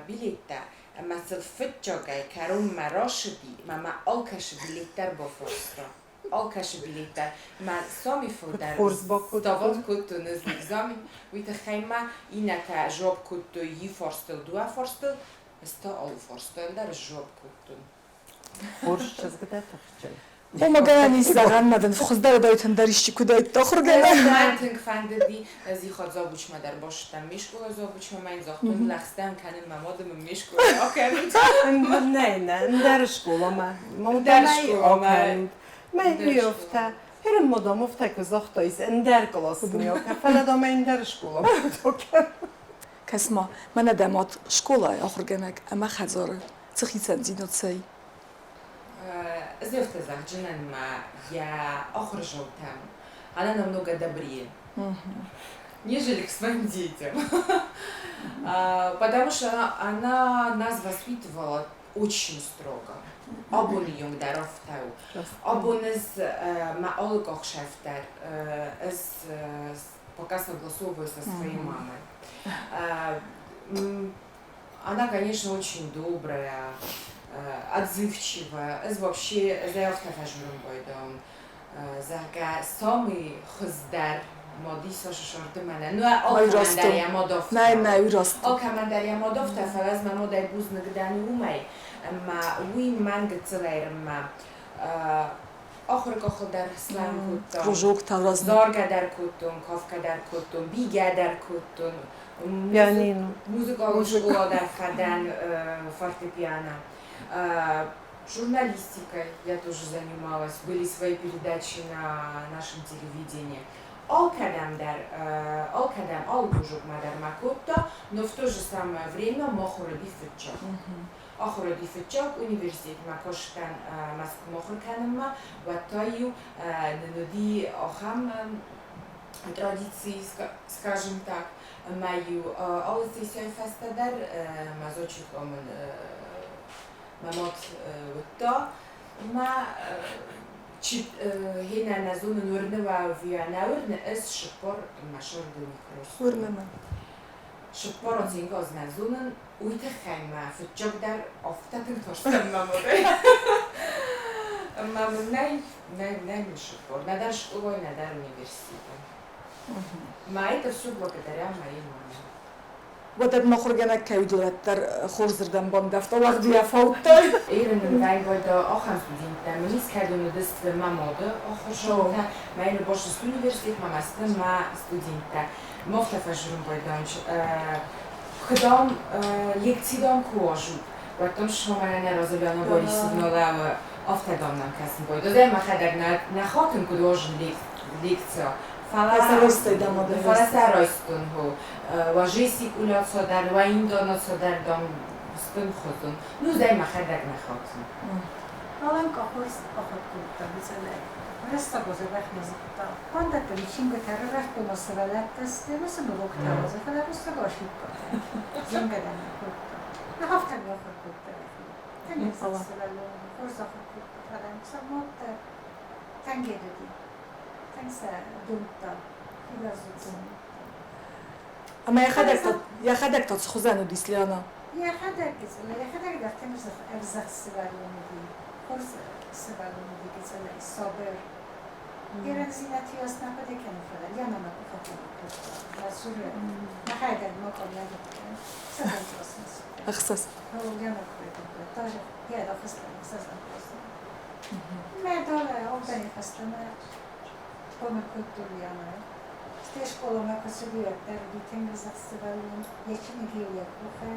билеттӕ, ӕмӕ сыл фыццагӕй кӕронмӕ рацыди, мӕ мӕ алкӕцы билет дӕр бафарста. Алкӕцы билет дӕр. Мӕ соми фылдӕр ставод кодтон ӕз экзамен, уый тыххӕй ма иннӕтӕ жуапп кодтой иу фарстыл, дыууӕ фарстыл, ӕз та алы фарстӕн дӕр сжуапп кодтон. Хорз чызг дӕ тыхджын. Ома гӕнӕн ис зӕгъӕн ма дын хуыздӕр дӕйтын дӕр исчи куыд айдта ахуыргӕнӕг. Мӕн тынг фӕндыди, ӕз их Дзобучмӕ дӕр бацыдтӕн ме скъола Дзобучмӕ, мӕ йын загътон, лӕгъстӕ кӕнын мӕ мады мын ме скъола акӕнут. Нӕ, нӕ, ӕндӕр скъоламӕ. Ӕндӕр скъоламӕ. Мӕ йофтӕ. Перед мадам офтӕ куы загъта, ӕндӕр къласы фӕлӕ дам ӕндӕр скъоламӕ куыд Кӕс-ма, мӕнӕ дӕ мад скъолайы ахуыргӕнӕг ӕмӕ хӕдзары цы хицӕндзинад цӕй? Ӕз афтӕ зӕгъджынӕн ма йӕ ахуырзаутӕм она намного добрее, нежели к своим детям. Потому что она нас воспитывала очень строго. Абоны онг дӕр афтӕ у. Абон ӕз мӕ алы ӕхсӕв дӕр ӕз пока согласовываю со своей мамой. Она, конечно, очень добрая, отзывчивая. Ӕз вообще ӕз ӕй афтӕ фӕзурын байдайон, зӕгъгӕ, самый хуыздӕр мад ис сӕрды мӕнӕн. Ну, алкӕмӕн дӕр йӕ мад афтӕ. Нӕ, нӕ, уый раст. Алкӕмӕн дӕр йӕ мад афтӕ, фӕлӕ ӕз мӕ мадӕй бузныг дӕн уымӕй, ӕмӕ уый мӕн гыццылӕй рынмӕ ахуыры къахыл дӕр слайм кодтон. Кружоктӕ размӕ. Заргӕ дӕр кодтон, кафгӕ дӕр кодтон, бийгӕ дӕр кодтон. Пианино. Музыкалон скъола дӕр фӕдӕн фортепиано. Журналистикой я тоже занималась, были свои передачи на нашем телевидении. Алкӕдӕм дӕр, алкӕдӕм, алы кружокмӕ дӕр мӕ кодта, но в то же самое время махуырыди фыццаг. Ахуырыди фыццаг университетмӕ кастӕн Мӕскуымӕ ахуыр кӕнынмӕ, уӕд та-иу нын уыди ахӕм традици, скажем так, ӕмӕ-иу алы сессийы фӕстӕ дӕр мӕ зачеткӕ мын мӕ мад уыдта. Мӕ хенӕ нӕ зонын уырны уӕ ӕви нӕ уырны, ӕз сыппор мӕ сӕрды никуы Уырны мӕ. Сыппор оценка ӕз нӕ зонын, уый тыххӕй мӕ фыццагдӕр афтӕ тынг тарстӕн мӕ мадӕй. Ӕмӕ мын нӕй, нӕй, нӕй мын сыппор, нӕдӕр скъолайы, нӕдӕр университеты. Ма это все благодаря моей маме. Уӕдӕ махуыргӕнӕг кӕй уыдонӕддӕр хорзырдӕм бандӕвта, уӕгъдийӕ фаудтай. Ирын вайгода ахӕм студенттӕ мын искӕдон уыдысты мӕ мады ахуырзаутӕ, мӕ башысты университетмӕ ма сты мӕ студенттӕ. Мофтӕ фӕзурын байдайынц. Куыдам лекцидам куы уазут, уӕд дам сымамӕ нӕ разы Борисовна лӕууы, афтӕ дам нӕм кӕсын байдайы. Мӕхӕдӕг нӕ хатын куыд уазын лекция. Фӕлӕ сӕ райстон хо. Ва жесик уляца дӕр, ва индонаца дӕр дам стын хозун. Ну, зӕй мӕхӕдӕг нӕ хатын. Аланка хорз ахуыр кодта бицӕлӕй. Рӕстӕгозы бӕхмӕ Пандаттали чингуытӕ рарӕхтон сывӕллӕттӕ сты, ӕмӕ сын уроктӕ уадзы, фӕлӕ рӕстӕг асиппата. Зонгӕ дӕр нӕ кодта. Афтӕ ахуыр кодта йӕхи. Тынг сывӕллон, хорз ахуыр кодта, фӕлӕ сӕ мад дӕр тынг уыди. Тынг сӕ домдта, хивӕрзуд. Ӕмӕ йӕхӕдӕг та цы хуызӕн уыдис, Лиана? Йӕхӕдӕг, йӕхӕдӕг дӕр тынг ӕвзӕр сывӕллон уыди. Хорз сывӕллон уыди гыццылӕй, сабыр. Ерӕндзинад ясна хъуыды кӕны, фӕлӕ Лиана мӕ куы фӕхъуыды кодта. Мӕ цуры мӕхӕдӕг мӕ къом нӕ Ӕхсӕзӕм классмӕ. Ӕхсӕз. Лиана куы кодта, йӕ рахызтӕн ӕхсӕзӕм классмӕ. Мӕ далӕ авдӕны фӕстӕмӕ хъомыл кодтой Лианайы. Стӕй скъоламӕ куы цыди, уӕддӕр уыди тынг ӕдзӕхт сывӕллон, йӕ чиныг-иу йӕ къухы.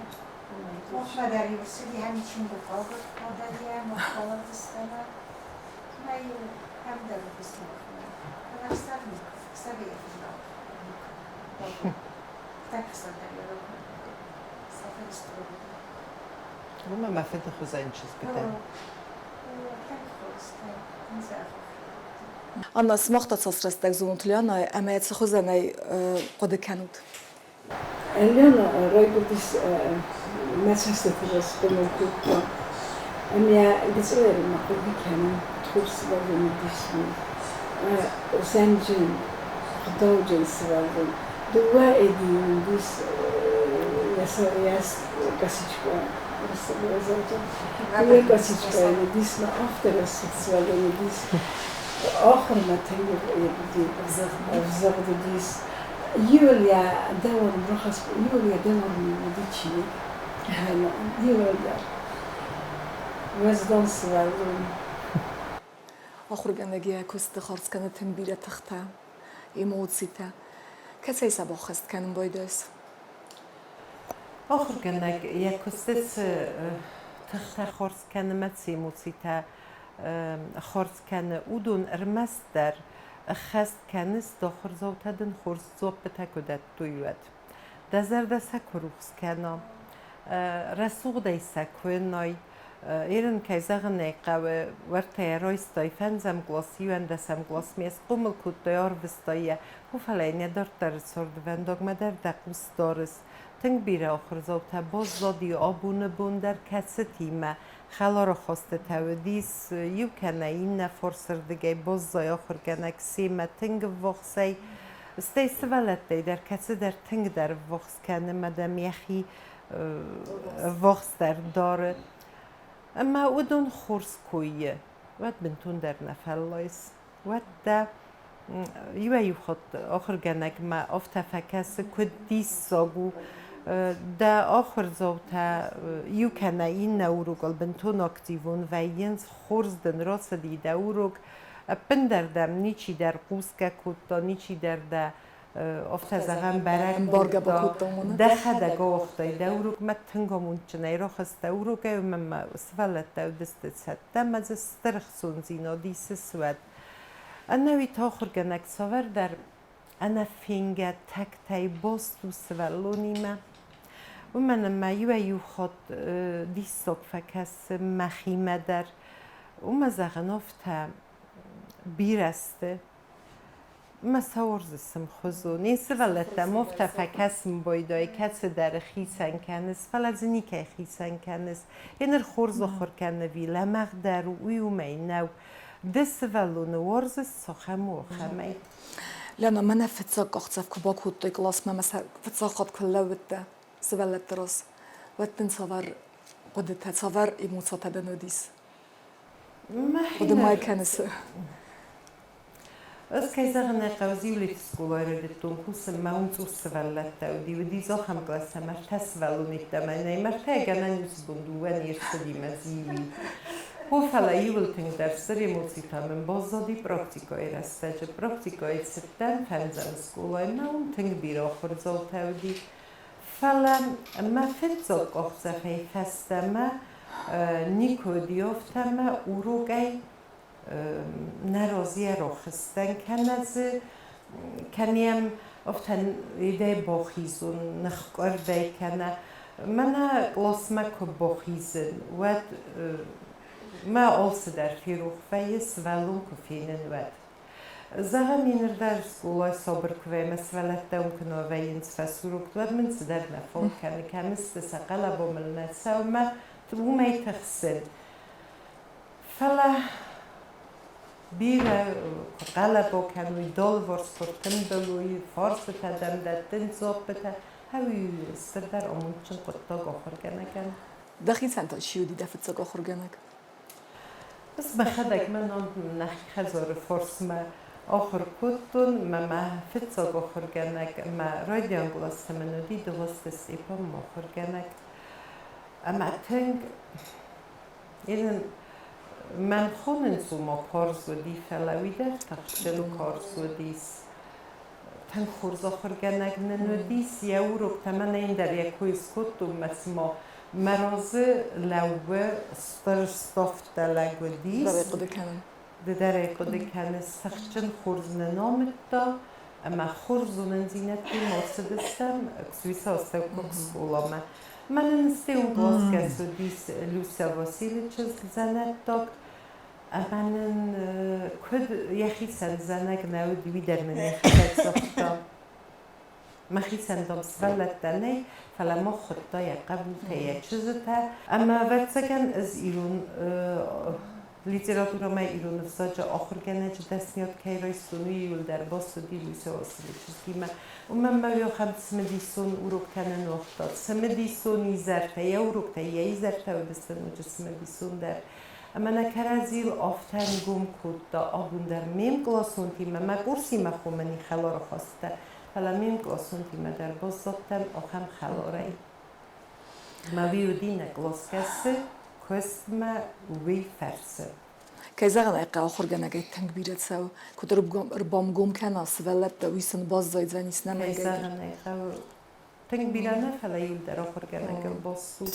Махмӕ дӕр-иу ӕрцыди ӕмӕ чингуытӕ агуырдта дӕр йӕ мах балӕвдыстӕмӕ. Ӕмӕ-иу ӕм дӕр уыдис махмӕ. Фӕлӕ ӕхсӕв никуы, ӕхсӕвы йӕ фыднал никуы. Так ӕхсӕв дӕр йӕ ракодта. Сӕ фыдыстыр уыди. Уымӕ мӕ фыды хуызӕн чызгытӕ. Тынг хорз, тынг, тынг дзӕбӕх. Анна, сымах та цас рӕстӕг зонут Лианайы ӕмӕ цы хуызӕнӕй хъуыды кӕнут? Лиана райгуырдис мӕ цӕстыты раз схъомыл кодта. Ӕмӕ гыццылӕй ма хъуыды кӕнын, хорз сывӕллон уыдис уый. Зӕнджын, ӕгъдауджын сывӕллон. Дыууӕ эдийы уыдис йӕ косичка, Дыууӕ косичкайы уыдис, мӕ афтӕ рӕсугъд сывӕллон уыдис. Ахуырмӕ тынг уыди, ӕвзыгъд уыдис. Юлия дӕуӕн рахӕсс, Юлия дӕуӕн уыди чиныг. Юлия. Уӕздан сывӕллон. Ахуыргӕнӕг йӕ куысты хардз кӕны тынг бирӕ тыхтӕ, эмоцитӕ. Кӕцӕй сӕ баххӕст кӕнын байдайыс? Ахуыргӕнӕг йӕ куысты цы тыхтӕ хардз кӕны мӕ цы эмоцитӕ хардз кӕны, уыдон ӕрмӕстдӕр ӕххӕст кӕныс, дохуырдзаутӕ дын хорз дзуаппытӕ куы дӕттой, уӕд. Дӕ зӕрдӕ сӕ куы рухс кӕна, рӕсугъдӕй сӕ куы уынай, Ерын, кӕй зӕгъын ӕй хъӕуы, уӕртӕ йӕ райстай фӕндзӕм кълас, иуӕндӕсӕм къласмӕ схъомыл кодтай, арвыстай йӕ, хо, фӕлӕ йын йӕ дарддӕры цардвӕндагмӕ дӕр дӕ хъус дарыс. Тынг бирӕ ахуырдзаутӕ баззади абоны бон дӕр, кӕцытимӕ хӕлар ахастытӕ уыдис, иу кӕнӕ иннӕ фарсырдыгӕй баззайы ахуыргӕнӕг семӕ тынг ӕввахсӕй, стӕй сывӕллӕттӕй дӕр кӕцыдӕр тынгдӕр ӕввахс кӕны ӕмӕ дӕм йӕхи ӕввахсдӕр дары. Ӕмӕ уыдон хорз куы уӕд бынтондӕр нӕ фӕллайыс. Уӕд дӕ иуӕй-иу хатт ахуыргӕнӕгмӕ афтӕ фӕкӕсы, куыд диссаг у, дӕ ахуырдзаутӕ иу кӕнӕ иннӕ урокыл бынтон активон вӕййынц, хорз дын рацыди дӕ урок, ӕппындӕр дӕм ничидӕр хъусгӕ кодта, ничидӕр дӕ афтӕ зӕгъӕм, бӕрӕг кодта, дӕхӕдӕг ауагътай дӕ урокмӕ тынг амондджынӕй рахызтӕ урокӕй, ӕмӕ ма сывӕллӕттӕ уыдысты цӕттӕ ӕмӕ дзы стыр ӕхцондзинад исыс уӕд. Ӕнӕуи та ахуыргӕнӕг цавӕрдӕр ӕнӕфенгӕ тӕгтӕй баст у сывӕллонимӕ. Уымӕн ӕмӕ иуӕй-иу хатт диссаг фӕкӕсы мӕхимӕ дӕр. Уымӕ зӕгъын, афтӕ бирӕ сты. Мӕ сӕуырдзы ӕмхуызон. Не сывӕллӕттӕм афтӕ фӕкӕсын байдайы, кӕцыдӕры хицӕн кӕныс, фӕлӕ дзы никӕй хицӕн кӕныс. Еныр хорз ахуыр кӕны ӕви лӕмӕгъдӕр у, уый уымӕй нӕу. Ды сывӕллоны уарзыс, цахӕм у, ахӕмӕй. Лена, мӕнӕ фыццаг къахдзӕф куы бакодтой къласмӕ ӕмӕ сӕ фыццаг хатт куы лӕууыдтӕ сывӕллӕтты раз, уӕд дын цавӕр хъуыдытӕ, цавӕр эмоцитӕ дын уыдис? Хъуыды ма кӕныс? Ӕз, кӕй зӕгъын ӕй хъӕуы, Зиулеты скъолайы райдыдтон кусын, мӕ уым цъус сывӕллӕттӕ уыди. Уыди дзы ахӕм кълас, ӕмӕ ӕртӕ сывӕллоны йеддӕмӕ нӕй. Мӕ ӕртӕйы гӕнӕн уыцы бон дыууӕ не рцыди мӕ Зиуи. О, фӕлӕ иуыл тынгдӕр стыр эмоцитӕ мын баззади практикӕйы рӕстӕджы. Практикӕйы цыдтӕн фӕндзӕм скъолайы, мӕ уым тынг бирӕ ахуырдзаутӕ уыди. Фӕлӕ мӕ фыццаг къахдзӕфӕй фӕстӕмӕ никуы уыди афтӕ мӕ урокӕй нӕ разыйӕ рахызтӕн, кӕнӕ дзы кӕнӕм афтӕ идӕй бахизон, ныхкъуырдӕй кӕнӕ мӕнӕ къласмӕ куы бахизын, уӕд Мӕ алцыдӕр ферох вӕййы, сывӕллон куы фенын, уӕд. Зӕгъӕм, ныр дӕр скъолайы сабыр куы вӕййы ӕмӕ сывӕллӕттӕ уым куы нӕ вӕййынц фӕсурокты, уӕд мын цыдӕр нӕ фаг кӕны, кӕм сты, сӕ хъӕлӕба мыл нӕ цӕуы мӕ уымӕй тыхсын. Фӕлӕ бирӕ куы хъӕлӕба кӕной, дӕлварс куы ртымбыл уой, фарстытӕ дӕм дӕттынц, дзуаппытӕ, уый стырдӕр амондджын хъуыддаг ахуыргӕнӕгӕн. Дӕхицӕн та чи уыди дӕ фыццаг ахуыргӕнӕг? Ӕз мӕхӕдӕг мӕ ном нӕхи хӕдзары фарсмӕ ахуыр кодтон, мӕ мӕ фыццаг ахуыргӕнӕг мӕ райдиан кълӕсты мын уыди Дыгъуызты Стъепан мӕ ахуыргӕнӕг. Ӕмӕ тынг мӕн хонынц, ома карз уыди, фӕлӕ уый дӕр тыхджын карз уыдис. Тынг хорз ахуыргӕнӕг нын уыдис, йӕ уроктӕ мӕнӕ ӕндӕр йӕ кой скодтон, мӕ цыма мӕ разы лӕууы стыр ставдтӕ лӕг уыдис. Дӕр ӕй хъуыды кӕнын. Ды дӕр ӕй хъуыды кӕныс, тыхджын хорз нын амыдта, ӕмӕ хорз зонындзинӕдтимӕ ацыдыстӕм Ксуисы астӕуккаг скъоламӕ. Мӕнӕн стӕй классгӕс уыдис Люся Василы чызг дзӕнӕттаг. Ӕмӕ нын куыд йӕхицӕн зӕнӕг нӕ уыд, уый дӕр нын йӕхӕдӕг загъта. Мӕхицӕн, дам, сывӕллӕттӕ нӕй, фӕлӕ мах хуыдта йӕ хъӕбултӕ, йӕ чызджытӕ. Ӕмӕ, ӕвӕццӕгӕн, ӕз ирон литературӕмӕ ирон ӕвзаджы ахуыргӕнӕджы дӕсныйад кӕй райстон, уый иуылдӕр бацыди Люся Василийы чызгимӕ. Уымӕн мӕ уый ахӕм цымыдисон уроктӕ нӕ ныуагъта. Цымыдисон изӕртӕ, йӕ уроктӕ, йӕ изӕртӕ уыдысты ноджы цымыдисондӕр. Ӕмӕ нӕ кӕрӕдзийыл афтӕ ӕнгом кодта абон дӕр ме мкъласонтимӕ, мӕ курсимӕ хомӕни хӕлары хӕстӕ, фӕлӕ ме мкъласонтимӕ дӕр баззадтӕн ахӕм хӕларӕй. Мӕ уый уыди нӕ къласгӕсы куыстмӕ уый фӕрцы. Кӕй зӕгъын ӕй хъӕуы, ахуыргӕнӕгӕй тынг бирӕ цӕуы. Куыд ӕрбамгом кӕна сывӕллӕттӕ, уый сын баззайдзӕнис Кӕй нӕмӕнгӕй дӕр. зӕгъын ӕй хъӕуы, тынг бирӕ нӕ, фӕлӕ иуылдӕр ахуыргӕнӕгыл басу.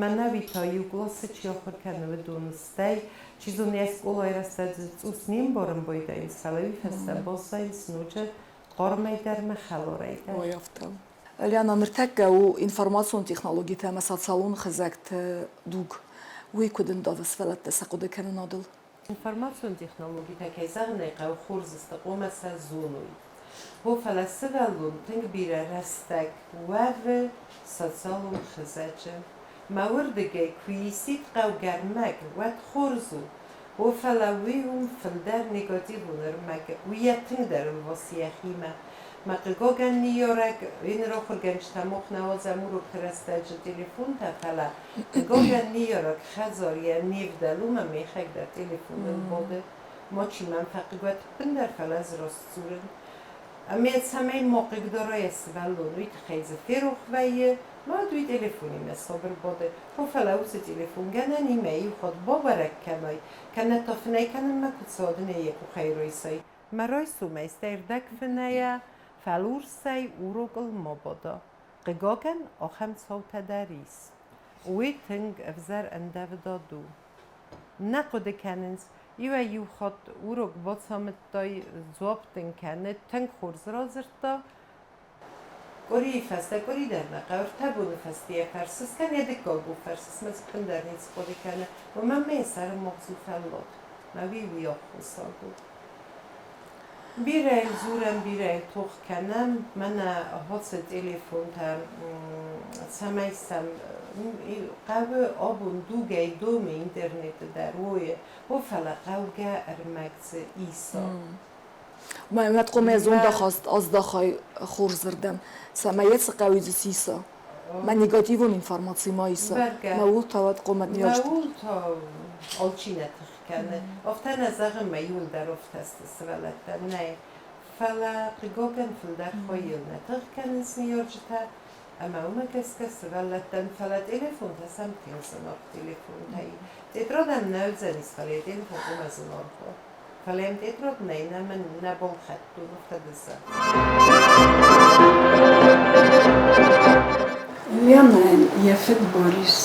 Мӕнӕ уый та иу къласы чи ахуыр кӕны, уыдон стӕй, чи зоны, йӕ скъолайы рӕстӕджы цъус не мбарын байдайынц, фӕлӕ уый фӕстӕ баззайынц ноджы хъармӕй дӕр мӕ хӕларӕй дӕр. Ой, афтӕ. Лиана, ныртӕккӕ у информацион технологитӕ ӕмӕ социалон хызӕгты дуг. Уый куыд ӕндавы сывӕллӕттӕ сӕ хъуыдыкӕнынадыл? Информацион технологитӕ, кӕй зӕгъын ӕй хъӕуы, хорз сты, хъуамӕ сӕ зоной. О, фӕлӕ сывӕллон тынг бирӕ рӕстӕг уӕвы социалон хызӕджы. Мӕ уырдыгӕй куы исид хъӕугӕ ӕрмӕг, уӕд хорз у. О, фӕлӕ уый уым фылдӕр негативон ӕрмӕг, уый йӕ тынгдӕр ӕлвасы йӕхимӕ. Мӕ хъыгагӕн ныййарӕг, ныр ахуыргӕнджытӕ мах нӕ уадзӕм урокты рӕстӕджы телефонтӕ, фӕлӕ хъыгагӕн ныййарӕг хӕдзар йӕ не вдӕлы, уымӕ мехӕг дӕр телефоныл бады. Мачи мӕм фӕхъыг уӕд ӕппындӕр, фӕлӕ ӕз раст дзурын. Ӕмӕ цӕмӕй ма хъыгдара йӕ сывӕллон, уый тыххӕй дзы ферох вӕййы, мад уый телефонимӕ сабыр бады. Хо, фӕлӕ уыцы телефон гӕнӕнимӕ иу хатт бабӕрӕг кӕнай, кӕнӕ та фынӕй кӕнынмӕ куы цӕуа, йӕ къухӕй райсай. Мӕ райсомӕй стӕй ӕрдӕгфынӕйӕ, фӕлурсӕй урокыл ма бада. Хъыгагӕн, ахӕм цаутӕ дӕр ис. Уый тынг ӕвзӕр ӕндӕвдад у. Нӕ хъуыды кӕнынц, иуӕй-иу хатт урок бацамыдтай, дзуапп дын кӕны, тынг хорз радзырдта. Къуырийы фӕстӕ къуыри дӕр нӕ хъӕуы, ӕртӕ боны фӕстейӕ фӕрсыс, кӕнӕ дыккаг бон фӕрсыс, мӕ ӕппындӕр ницы хъуыды кӕны, уымӕн мӕ йӕ сӕры магъз у фӕллад. Мӕ уый уый аххосаг у. Бирӕйыл дзурӕм, бирӕйыл тох кӕнӕм, мӕнӕ хоцы телефонтӕ, цӕмӕй сӕм хъӕуы абон дугӕй домы интернеты дӕр, уой, о, фӕлӕ хъӕугӕ ӕрмӕг дзы иса. Мӕ хъуамӕ зондахаст аздахай хорзырдӕм, цӕмӕй йӕ цы хъӕуы дзы сиса. Мӕ негативон информаци ма иса. Мӕ ууыл та уӕд хъуамӕ Мӕ ууыл та алчи нӕ тых кӕны. Афтӕ нӕ зӕгъын, мӕ иуылдӕр афтӕ сты сывӕллӕттӕ. Нӕй. Фӕлӕ, хъыгагӕн, фылдӕр хайыл нӕ тых кӕнынц ныййарджытӕ, ӕмӕ уымӕ гӕсгӕ сывӕллӕттӕн, фӕлӕ телефонтӕ сӕм тынг зынаргъ телефонтӕй. Тетрадӕн нӕ уыдзӕнис, фӕлӕ йӕ телефон хъуамӕ зынаргъ уа. Фӕлӕ йӕм тетрад нӕй, нӕ мын нӕ балхӕдтон, афтӕ ды зӕгъ. Ленӕйӕн йӕ фыд Борис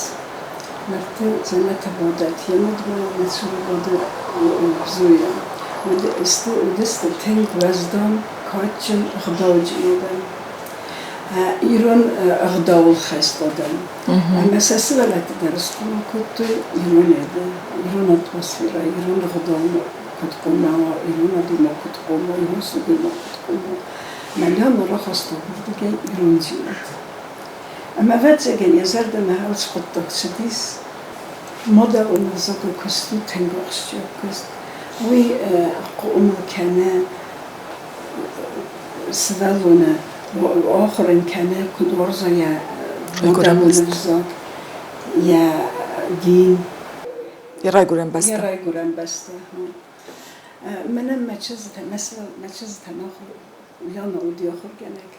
Нарты дзӕнӕты бадӕт, йӕ мад ма нӕ цуры бады Зоя. Уыдысты тынг уӕздан, кадджын, ӕгъдауджын адӕм. Ирон ӕгъдауыл хӕст адӕм. Ӕмӕ сӕ сывӕллӕтты дӕр схъомыл кодтой ирон ирон атмосферӕ, ирон ӕгъдаумӕ куыд хъуамӕ уа, ирон адӕммӕ куыд хъуамӕ уа, ирон сылгоймаг куыд хъуамӕ уа. Мӕнӕ мӕ рахаста уырдыгӕй ирондзинад. Ӕмӕ, ӕвӕццӕгӕн, йӕ зӕрдӕмӕ алцы хъуыддаг цыдис. Мадӕлон ӕвзагы куыст у тынг ахсджиаг куыст. Уый хъомыл кӕны сывӕллоны ахуыр ын кӕны, куыд уарза йӕ мадӕлон ӕвзаг, йӕ дин. Йӕ райгуырӕн бӕстӕ. Йӕ райгуырӕн бӕстӕ. Мӕнӕн мӕ чызджытӕ, мӕ чызджытӕн ахуыр, Лянӕ уыди ахуыргӕнӕг.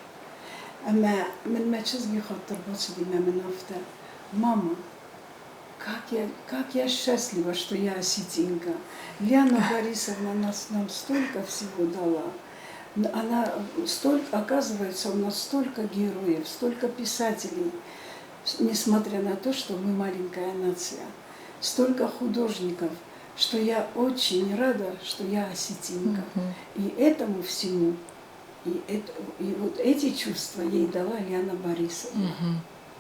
Ӕмӕ мын мӕ чызг иу хатт ӕрбацыди мӕ мын афтӕ: Мама, как я счастлива, что я осетинка. Лиана Борисовна нас, нам столько всего дала. Она столько, оказывается, у нас столько героев, столько писателей, несмотря на то, что мы маленькая нация, столько художников, что я очень рада, что я осетинка. И этому всему, и вот эти чувства ей дала Лиана Борисовна.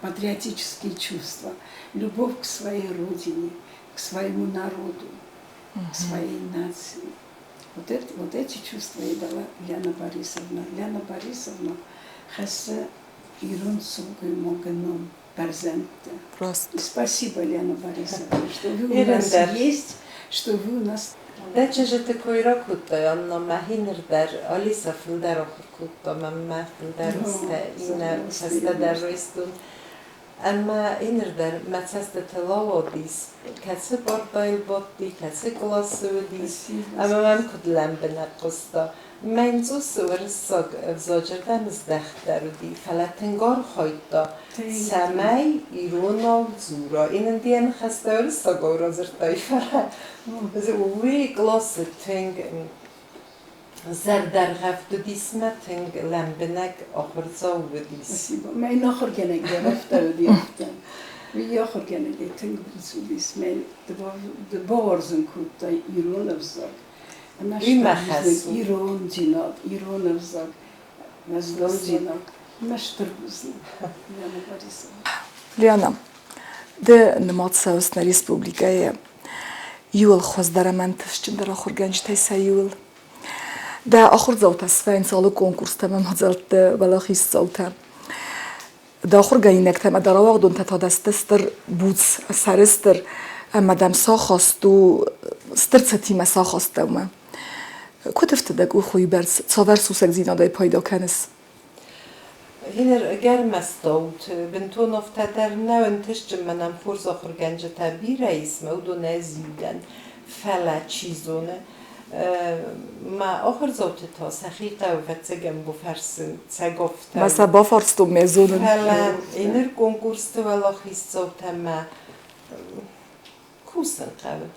Патриотические чувства, любовь к своей родине, к своему народу, к своей нации. Вот эти чувства ей дала Лиана Борисовна. Лиана Борисовна хӕссы ирон сылгоймагы ном бӕрзӕндты. Просто. Спасибо, Лиана Борисовна, что вы у нас есть, что вы у нас. Дӕ чызджыты кой ракодтай, Анна, мӕ хиныр дӕр Алиса фылдӕр ахуыр кодта, мӕнмӕ фылдӕр иннӕ фӕстӕдӕр райстон. Ӕмӕ инныр дӕр мӕ цӕстытыл ауадис, кӕцы партӕйыл бадти, кӕцы къласы уыдис, ӕмӕ мӕм куыд лӕмбынӕг хъуыста. Мӕн цъус уырыссаг ӕвзаджы рдӕм здӕхт дӕр уыди, фӕлӕ тынг архайдта, цӕмӕй иронау дзура. Ин ын йӕ ныхӕстӕ уырыссагау радзырдтай, фӕлӕ уый къласы тынг зӕрдӕргъӕвд уыдис мӕ тынг лӕмбынӕг ахуырдзау уыдис. Спасибо. Мӕн ахуыргӕнӕг дӕр афтӕ уыди, афтӕ. Уый ахуыргӕнӕгӕй тынг буц уыдис. Мӕн ды бауарзын кодтай ирон ӕвзаг. Уый мӕ хӕс у. Ирондзинад, ирон ӕвзаг, мӕздондзинад. Мӕ стыр бузныг, Лиана Борисовна. Лиана, ды нымад цӕуыс нӕ республикӕйы иуыл хуыздӕр ӕмӕ ӕнтыстджындӕр ахуыргӕнджытӕй сӕ иуыл. Дӕ ахуырдзаутӕ свӕййынц алы конкурстӕ ӕмӕ мадзӕлтты уӕлахиздзаутӕ. Дӕ ахуыргӕнинӕгтӕ ӕмӕ дӕ рауагъдонтӕ та дӕ сты стыр буц, сӕрыстыр ӕмӕ дӕм сахаст у стыр цытимӕ сахаст дӕумӕ. Куыд ӕфты дӕ къух уыйбӕрц, цавӕр сусӕгдзинадӕй пайда кӕныс? Генер гӕрмӕстаут, бынтон афтӕ дӕр нӕ ӕнтыстджын мӕнӕн хорз ахуыргӕнджытӕ бирӕ ис, мӕ уыдон ӕз иу дӕн. Фӕлӕ, чи зоны, мӕ ахуырдзауты та сӕхи хъӕуы, ӕвӕццӕгӕн, бафӕрсын Цӕгофтӕн. Мӕ сӕ бафарстон, мӕ зонын. Фӕлӕ ныр конкурсты уӕлахиздзаутӕ мӕ кусын хъӕуы.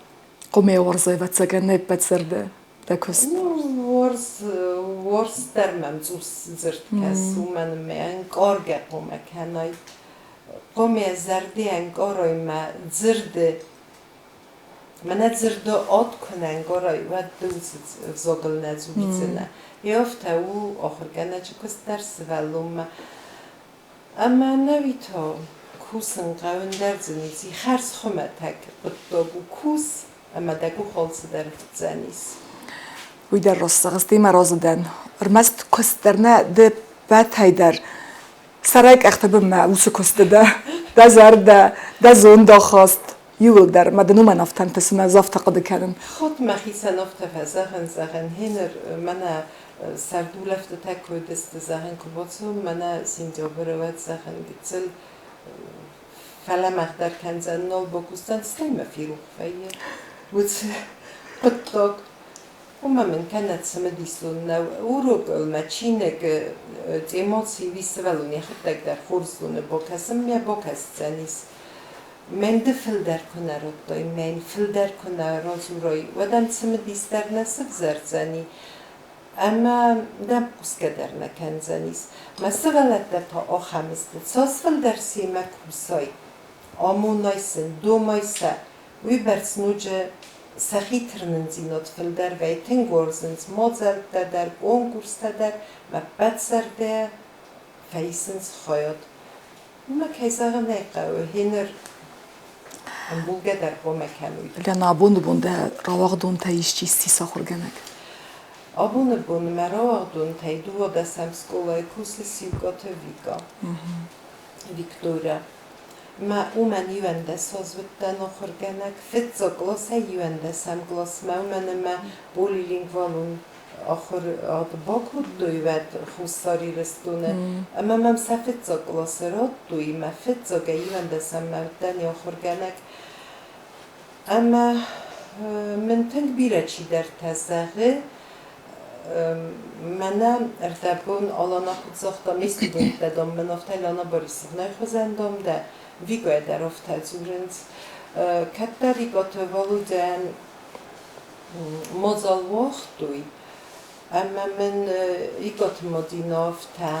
Хъуымӕ уарзай, ӕвӕццӕгӕн, не ппӕт зӕрдӕ дӕ куыст. Ну, уарз, уарз дӕр мӕм цъус дзырд кӕсы, уымӕн ӕмӕ ӕнкъаргӕ хъуамӕ кӕнай. Хъуамӕ зӕрдӕ ӕнкъарай мӕ дзырды. Мӕнӕ дзырды ад куы нӕ ӕнкъарай, уӕд ды уыцы ӕвзагыл нӕ дзурдзынӕ. Йе афтӕ у ахуыргӕнӕджы куыст дӕр сывӕллонмӕ. Ӕмӕ ӕнӕуи та кусын хъӕуы, ӕндӕр дзы ницы и. Хӕрз хуымӕтӕг хъуыддаг у кус, ӕмӕ дӕ къух алцыдӕр ӕфтдзӕнис. Уый дӕр раст зӕгъыс, демӕ разы дӕн. Ӕрмӕст куыст дӕр нӕ, ды ппӕтӕй дӕр сӕрӕй къӕхты бынмӕ уыцы куысты дӕ, дӕ зӕрдӕ, дӕ зондахаст иууылдӕр. Мӕ дын уымӕн афтӕ ӕнтысы, мӕ ӕз афтӕ хъуыды кӕнын. Хатт мӕхицӕн афтӕ фӕзӕгъын, зӕгъын, гьеныр мӕнӕ сӕрдулӕфтытӕ куы уыдысты, зӕгъын, куы бацӕуын, мӕнӕ сентябры, уӕд, зӕгъын, гыццыл фӕлӕмӕгъдӕр кӕндзӕн, нал бакусдзӕн, стӕй мӕ ферох вӕййы уыцы хъуыддаг. Уымӕ мын кӕнӕ цымыдисон нӕу. Урокыл мӕ чиныг эмоци уый сывӕллон йӕхӕдӕг дӕр хорз зоны, бакӕсынмӕ бакӕсдзӕнис. Мӕн ды фылдӕр куы нӕ радтай, мӕн фылдӕр куы нӕ радзурай, уӕд ӕм цымыдис дӕр нӕ сывзӕрдзӕни ӕмӕ дӕм хъусгӕ дӕр нӕ кӕндзӕнис. Мӕ сывӕллӕттӕ та ахӕм сты, цас фылдӕр семӕ кусай, амонай сын, домай сӕ, уыйбӕрц ноджы сӕхи тырнындзинад фылдӕр вӕййы, тынг уарзынц мадзӕлттӕ дӕр, конкурстӕ дӕр, ӕппӕт зӕрдӕйӕ. Фӕисынц хайад. Уымӕ, кӕй зӕгъын ӕй хъӕуы, гьеныр ӕмбулгӕ дӕр хъуамӕ кӕной. Лена, абоны бон дӕ рауагъдонтӕй исчи ссис ахуыргӕнӕг? Абоны бон мӕ рауагъдонтӕй дыууадӕсӕм скъолайы кусы Сиукъаты Вика. Виктория. Мӕ уымӕн 11 аз уыдтӕн ахуыргӕнӕг. Фыццаг къласӕй иуӕндӕсӕм къласмӕ, уымӕн ӕмӕ полилингвалон ахуырад бакодтой уӕд Хуссар Ирыстоны. Ӕмӕ мӕм сӕ фыццаг къласы радтой, мӕ фыццагӕй иуӕндӕсӕммӕ уыдтӕн ахуыргӕнӕг. Ӕмӕ мын тынг бирӕ чидӕртӕ зӕгъы, мӕнӕ ӕрдӕбон Алана куыд загъта, ме студенттӕ, дам, мын афтӕ Лана Борисовнайы хуызӕн, дам, дӕ Викойӕ дӕр афтӕ дзурынц. Кӕддӕр Икъаты Валодяйӕн мадзал уагътой, ӕмӕ мын Икъаты Мадинӕ афтӕ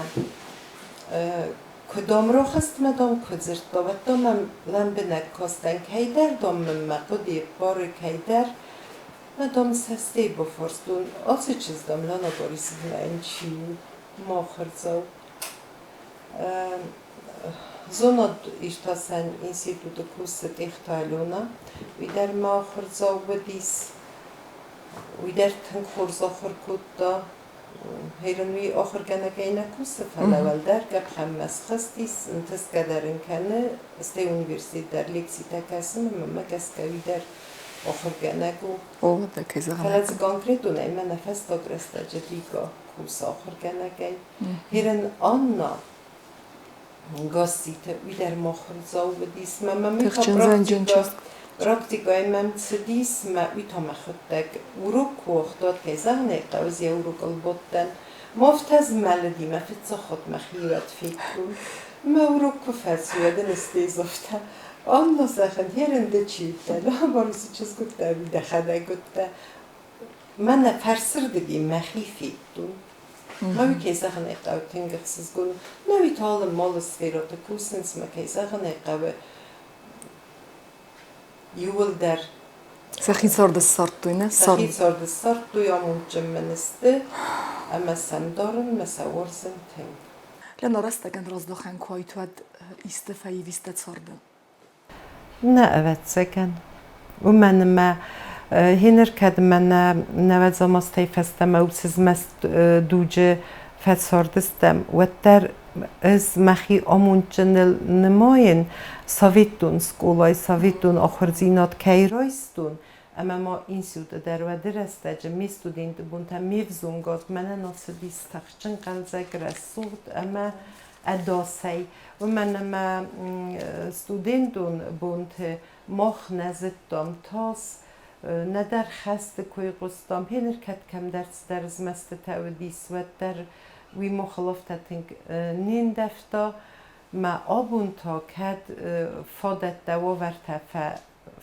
куы дам рахызтмӕ, дам, куы дзырдта, уӕд та мӕм лӕмбынӕг кастӕн, кӕйдӕр, дам, мын мӕ хъуыдыйы ппары, кӕйдӕр. Мӕ, дам, цӕстӕй бафарстон, ацы чызг, дам, Лана Борисовнӕйӕн чи у, махырдзау. Зонад-иртасӕн институты кусы Тъехты Алена. Уый дӕр мӕ ахуырдзау уыдис. Уый дӕр тынг хорз ахуыр кодта. Херын уый ахуыргӕнӕгӕй нӕ кусы, фӕлӕ уӕлдӕр къӕпхӕнмӕ схызтис, ӕнтысгӕ дӕр ын кӕны, стӕй университет дӕр лекцитӕ кӕсын ӕмӕ мӕ гӕсгӕ уый дӕр ахуыргӕнӕг у. О, дӕ кӕй зӕгъын Фӕлӕ дзы конкретонӕй мӕнӕ фӕстаг рӕстӕджы Вика кусы ахуыргӕнӕгӕй. Херын Анна Гасситы уый дӕр ма хуырдзау уыдис. Мӕ мӕм уый та практикӕ, практикӕйы мӕм цыдис, мӕ уый та мӕхуыдтӕг урок куы уагътат, кӕй зӕгъын ӕй хъӕуы, йӕ урокыл бадтӕн. Ма афтӕ змӕлыди, мӕ фыццаг хатт мӕхи уӕд федтон. Мӕ урок куы фӕци, уӕд ын стӕй загъта, Анна, зӕгъын, херын ды чи уыдтӕ, Лаборисы чызг уыдтӕ ӕви дӕхӕдӕг уыдтӕ? Мӕнӕ фӕрсырдыги мӕхи федтон. Мӕ уый, кӕй зӕгъын ӕй хъӕуы, тынг ӕхсызгон у. Нӕ уый та алы малы сферӕты кусынц, мӕ кӕй зӕгъын ӕй хъӕуы, иууылдӕр Сӕхи царды ссардтой, нӕ? Сӕхи царды ссардтой, амондджын мын сты, ӕмӕ сӕм дарын, мӕ сӕ уарзын тынг. Лена, рӕстӕгӕн раздахӕн куы уайт, уӕд исты фӕивис дӕ царды? Нӕ, ӕвӕццӕгӕн. Уымӕн ӕмӕ гьеныр кӕд мӕнӕ нӕуӕдзӕм азтӕй фӕстӕмӕ уыцы змӕст дуджы фӕцардыстӕм, уӕддӕр ӕз мӕхи амондджыныл нымайын, советон скъолайы советон ахуырдзинад кӕй райстон, ӕмӕ ма институты дӕр уӕды рӕстӕджы ме студенты бонтӕ ме взонгад мӕнӕн ацыдис тыхджын, хъӕлдзӕг, рӕсугъд ӕмӕ ӕдасӕй, уымӕн ӕмӕ студентон бонты мах нӕ зыдтам тас, нӕдӕр хӕсты кой хъуыстам, гьеныр кӕд кӕмдӕр цыдӕр змӕстытӕ уыдис, уӕддӕр уый махыл афтӕ тынг не ндӕвта. Мӕ абон та кӕд фадӕттӕ, уавӕртӕ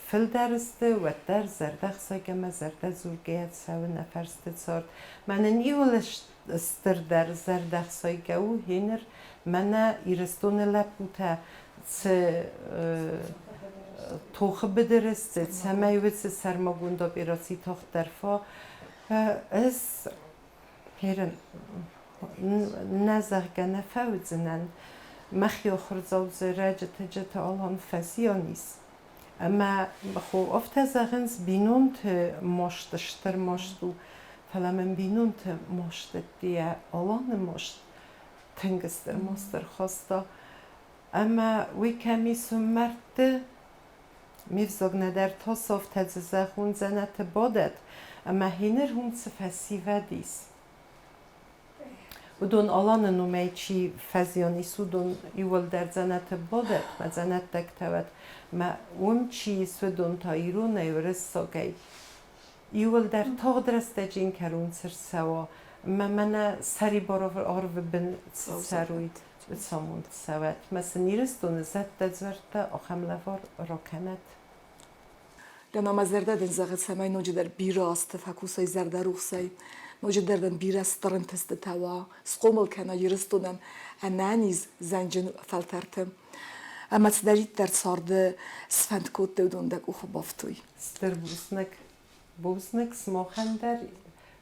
фылдӕр сты, уӕддӕр зӕрдӕхсайгӕ ӕмӕ зӕрдӕдзургӕйӕ цӕуы нӕ фӕрсты цард. Мӕнӕн иуыл стырдӕр зӕрдӕхсайгӕ у гьеныр мӕнӕ Ирыстоны лӕппутӕ цы тохы быдыры сты, цӕмӕй уыцы сӕрмагонд операци тагъддӕр фа. Ӕз гьерын нӕ зӕгъгӕ нӕ фӕуыдзынӕн. Мӕхи ахуырдзау дзы Рӕджыты Алан фӕзиан ис. Ӕмӕ хо афтӕ зӕгъынц, бинонты маст стыр маст у, фӕлӕ мын бинонты маст ӕддейӕ Аланы маст тынг стыр маст ӕрхаста. Ӕмӕ уый кӕм ис, уым мӕрдты ме взаг нӕдӕр тасавтӕ дзы зӕгъон дзӕнӕты бадӕд, ӕмӕ хиныр уым цы фӕсивӕд ис. Уыдон Аланы номӕй чи фӕзиан ис, уыдон иууылдӕр дзӕнӕты бадӕт мӕ дзӕнӕттӕгтӕ уӕд, мӕ уым чи ис, уыдон та иронӕй, уырыссагӕй. Иууылдӕр тагъд рӕстӕджы йын кӕрон цы рцӕуа, мӕ мӕнӕ сӕрибар арвы бын цы цӕрой, уыцы амонд цӕуӕт. Мӕ сын Ирыстоны зӕдтӕ-дзуӕрттӕ ахӕм лӕвар ракӕнӕд. Лена, мӕ зӕрдӕ дын зӕгъы, цӕмӕй ноджыдӕр бирӕ азты фӕкусай зӕрдӕрухсӕй, ноджыдӕр дын бирӕ стыр ӕнтыстытӕ уа, схъомыл кӕна Ирыстонӕн ӕнӕниз зӕнджын фӕлтӕрты. Ӕмӕ цыдӕриддӕр царды сфӕнд кодтой, уыдон дӕ къухы бафтой. Стыр бузныг. Бузныг сымахӕн дӕр.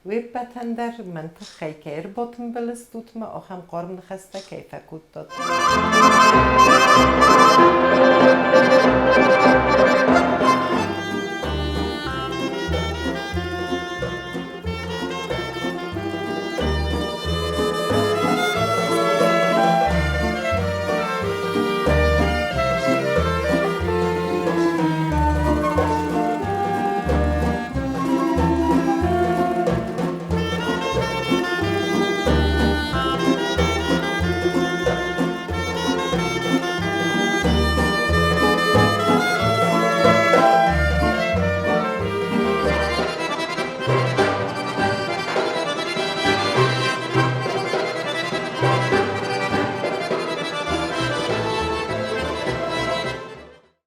Уе ппӕтӕн дӕр мӕн тыххӕй кӕй ӕрбатымбыл стут мӕ ахӕм хъарм ныхӕстӕ кӕй фӕкодтат.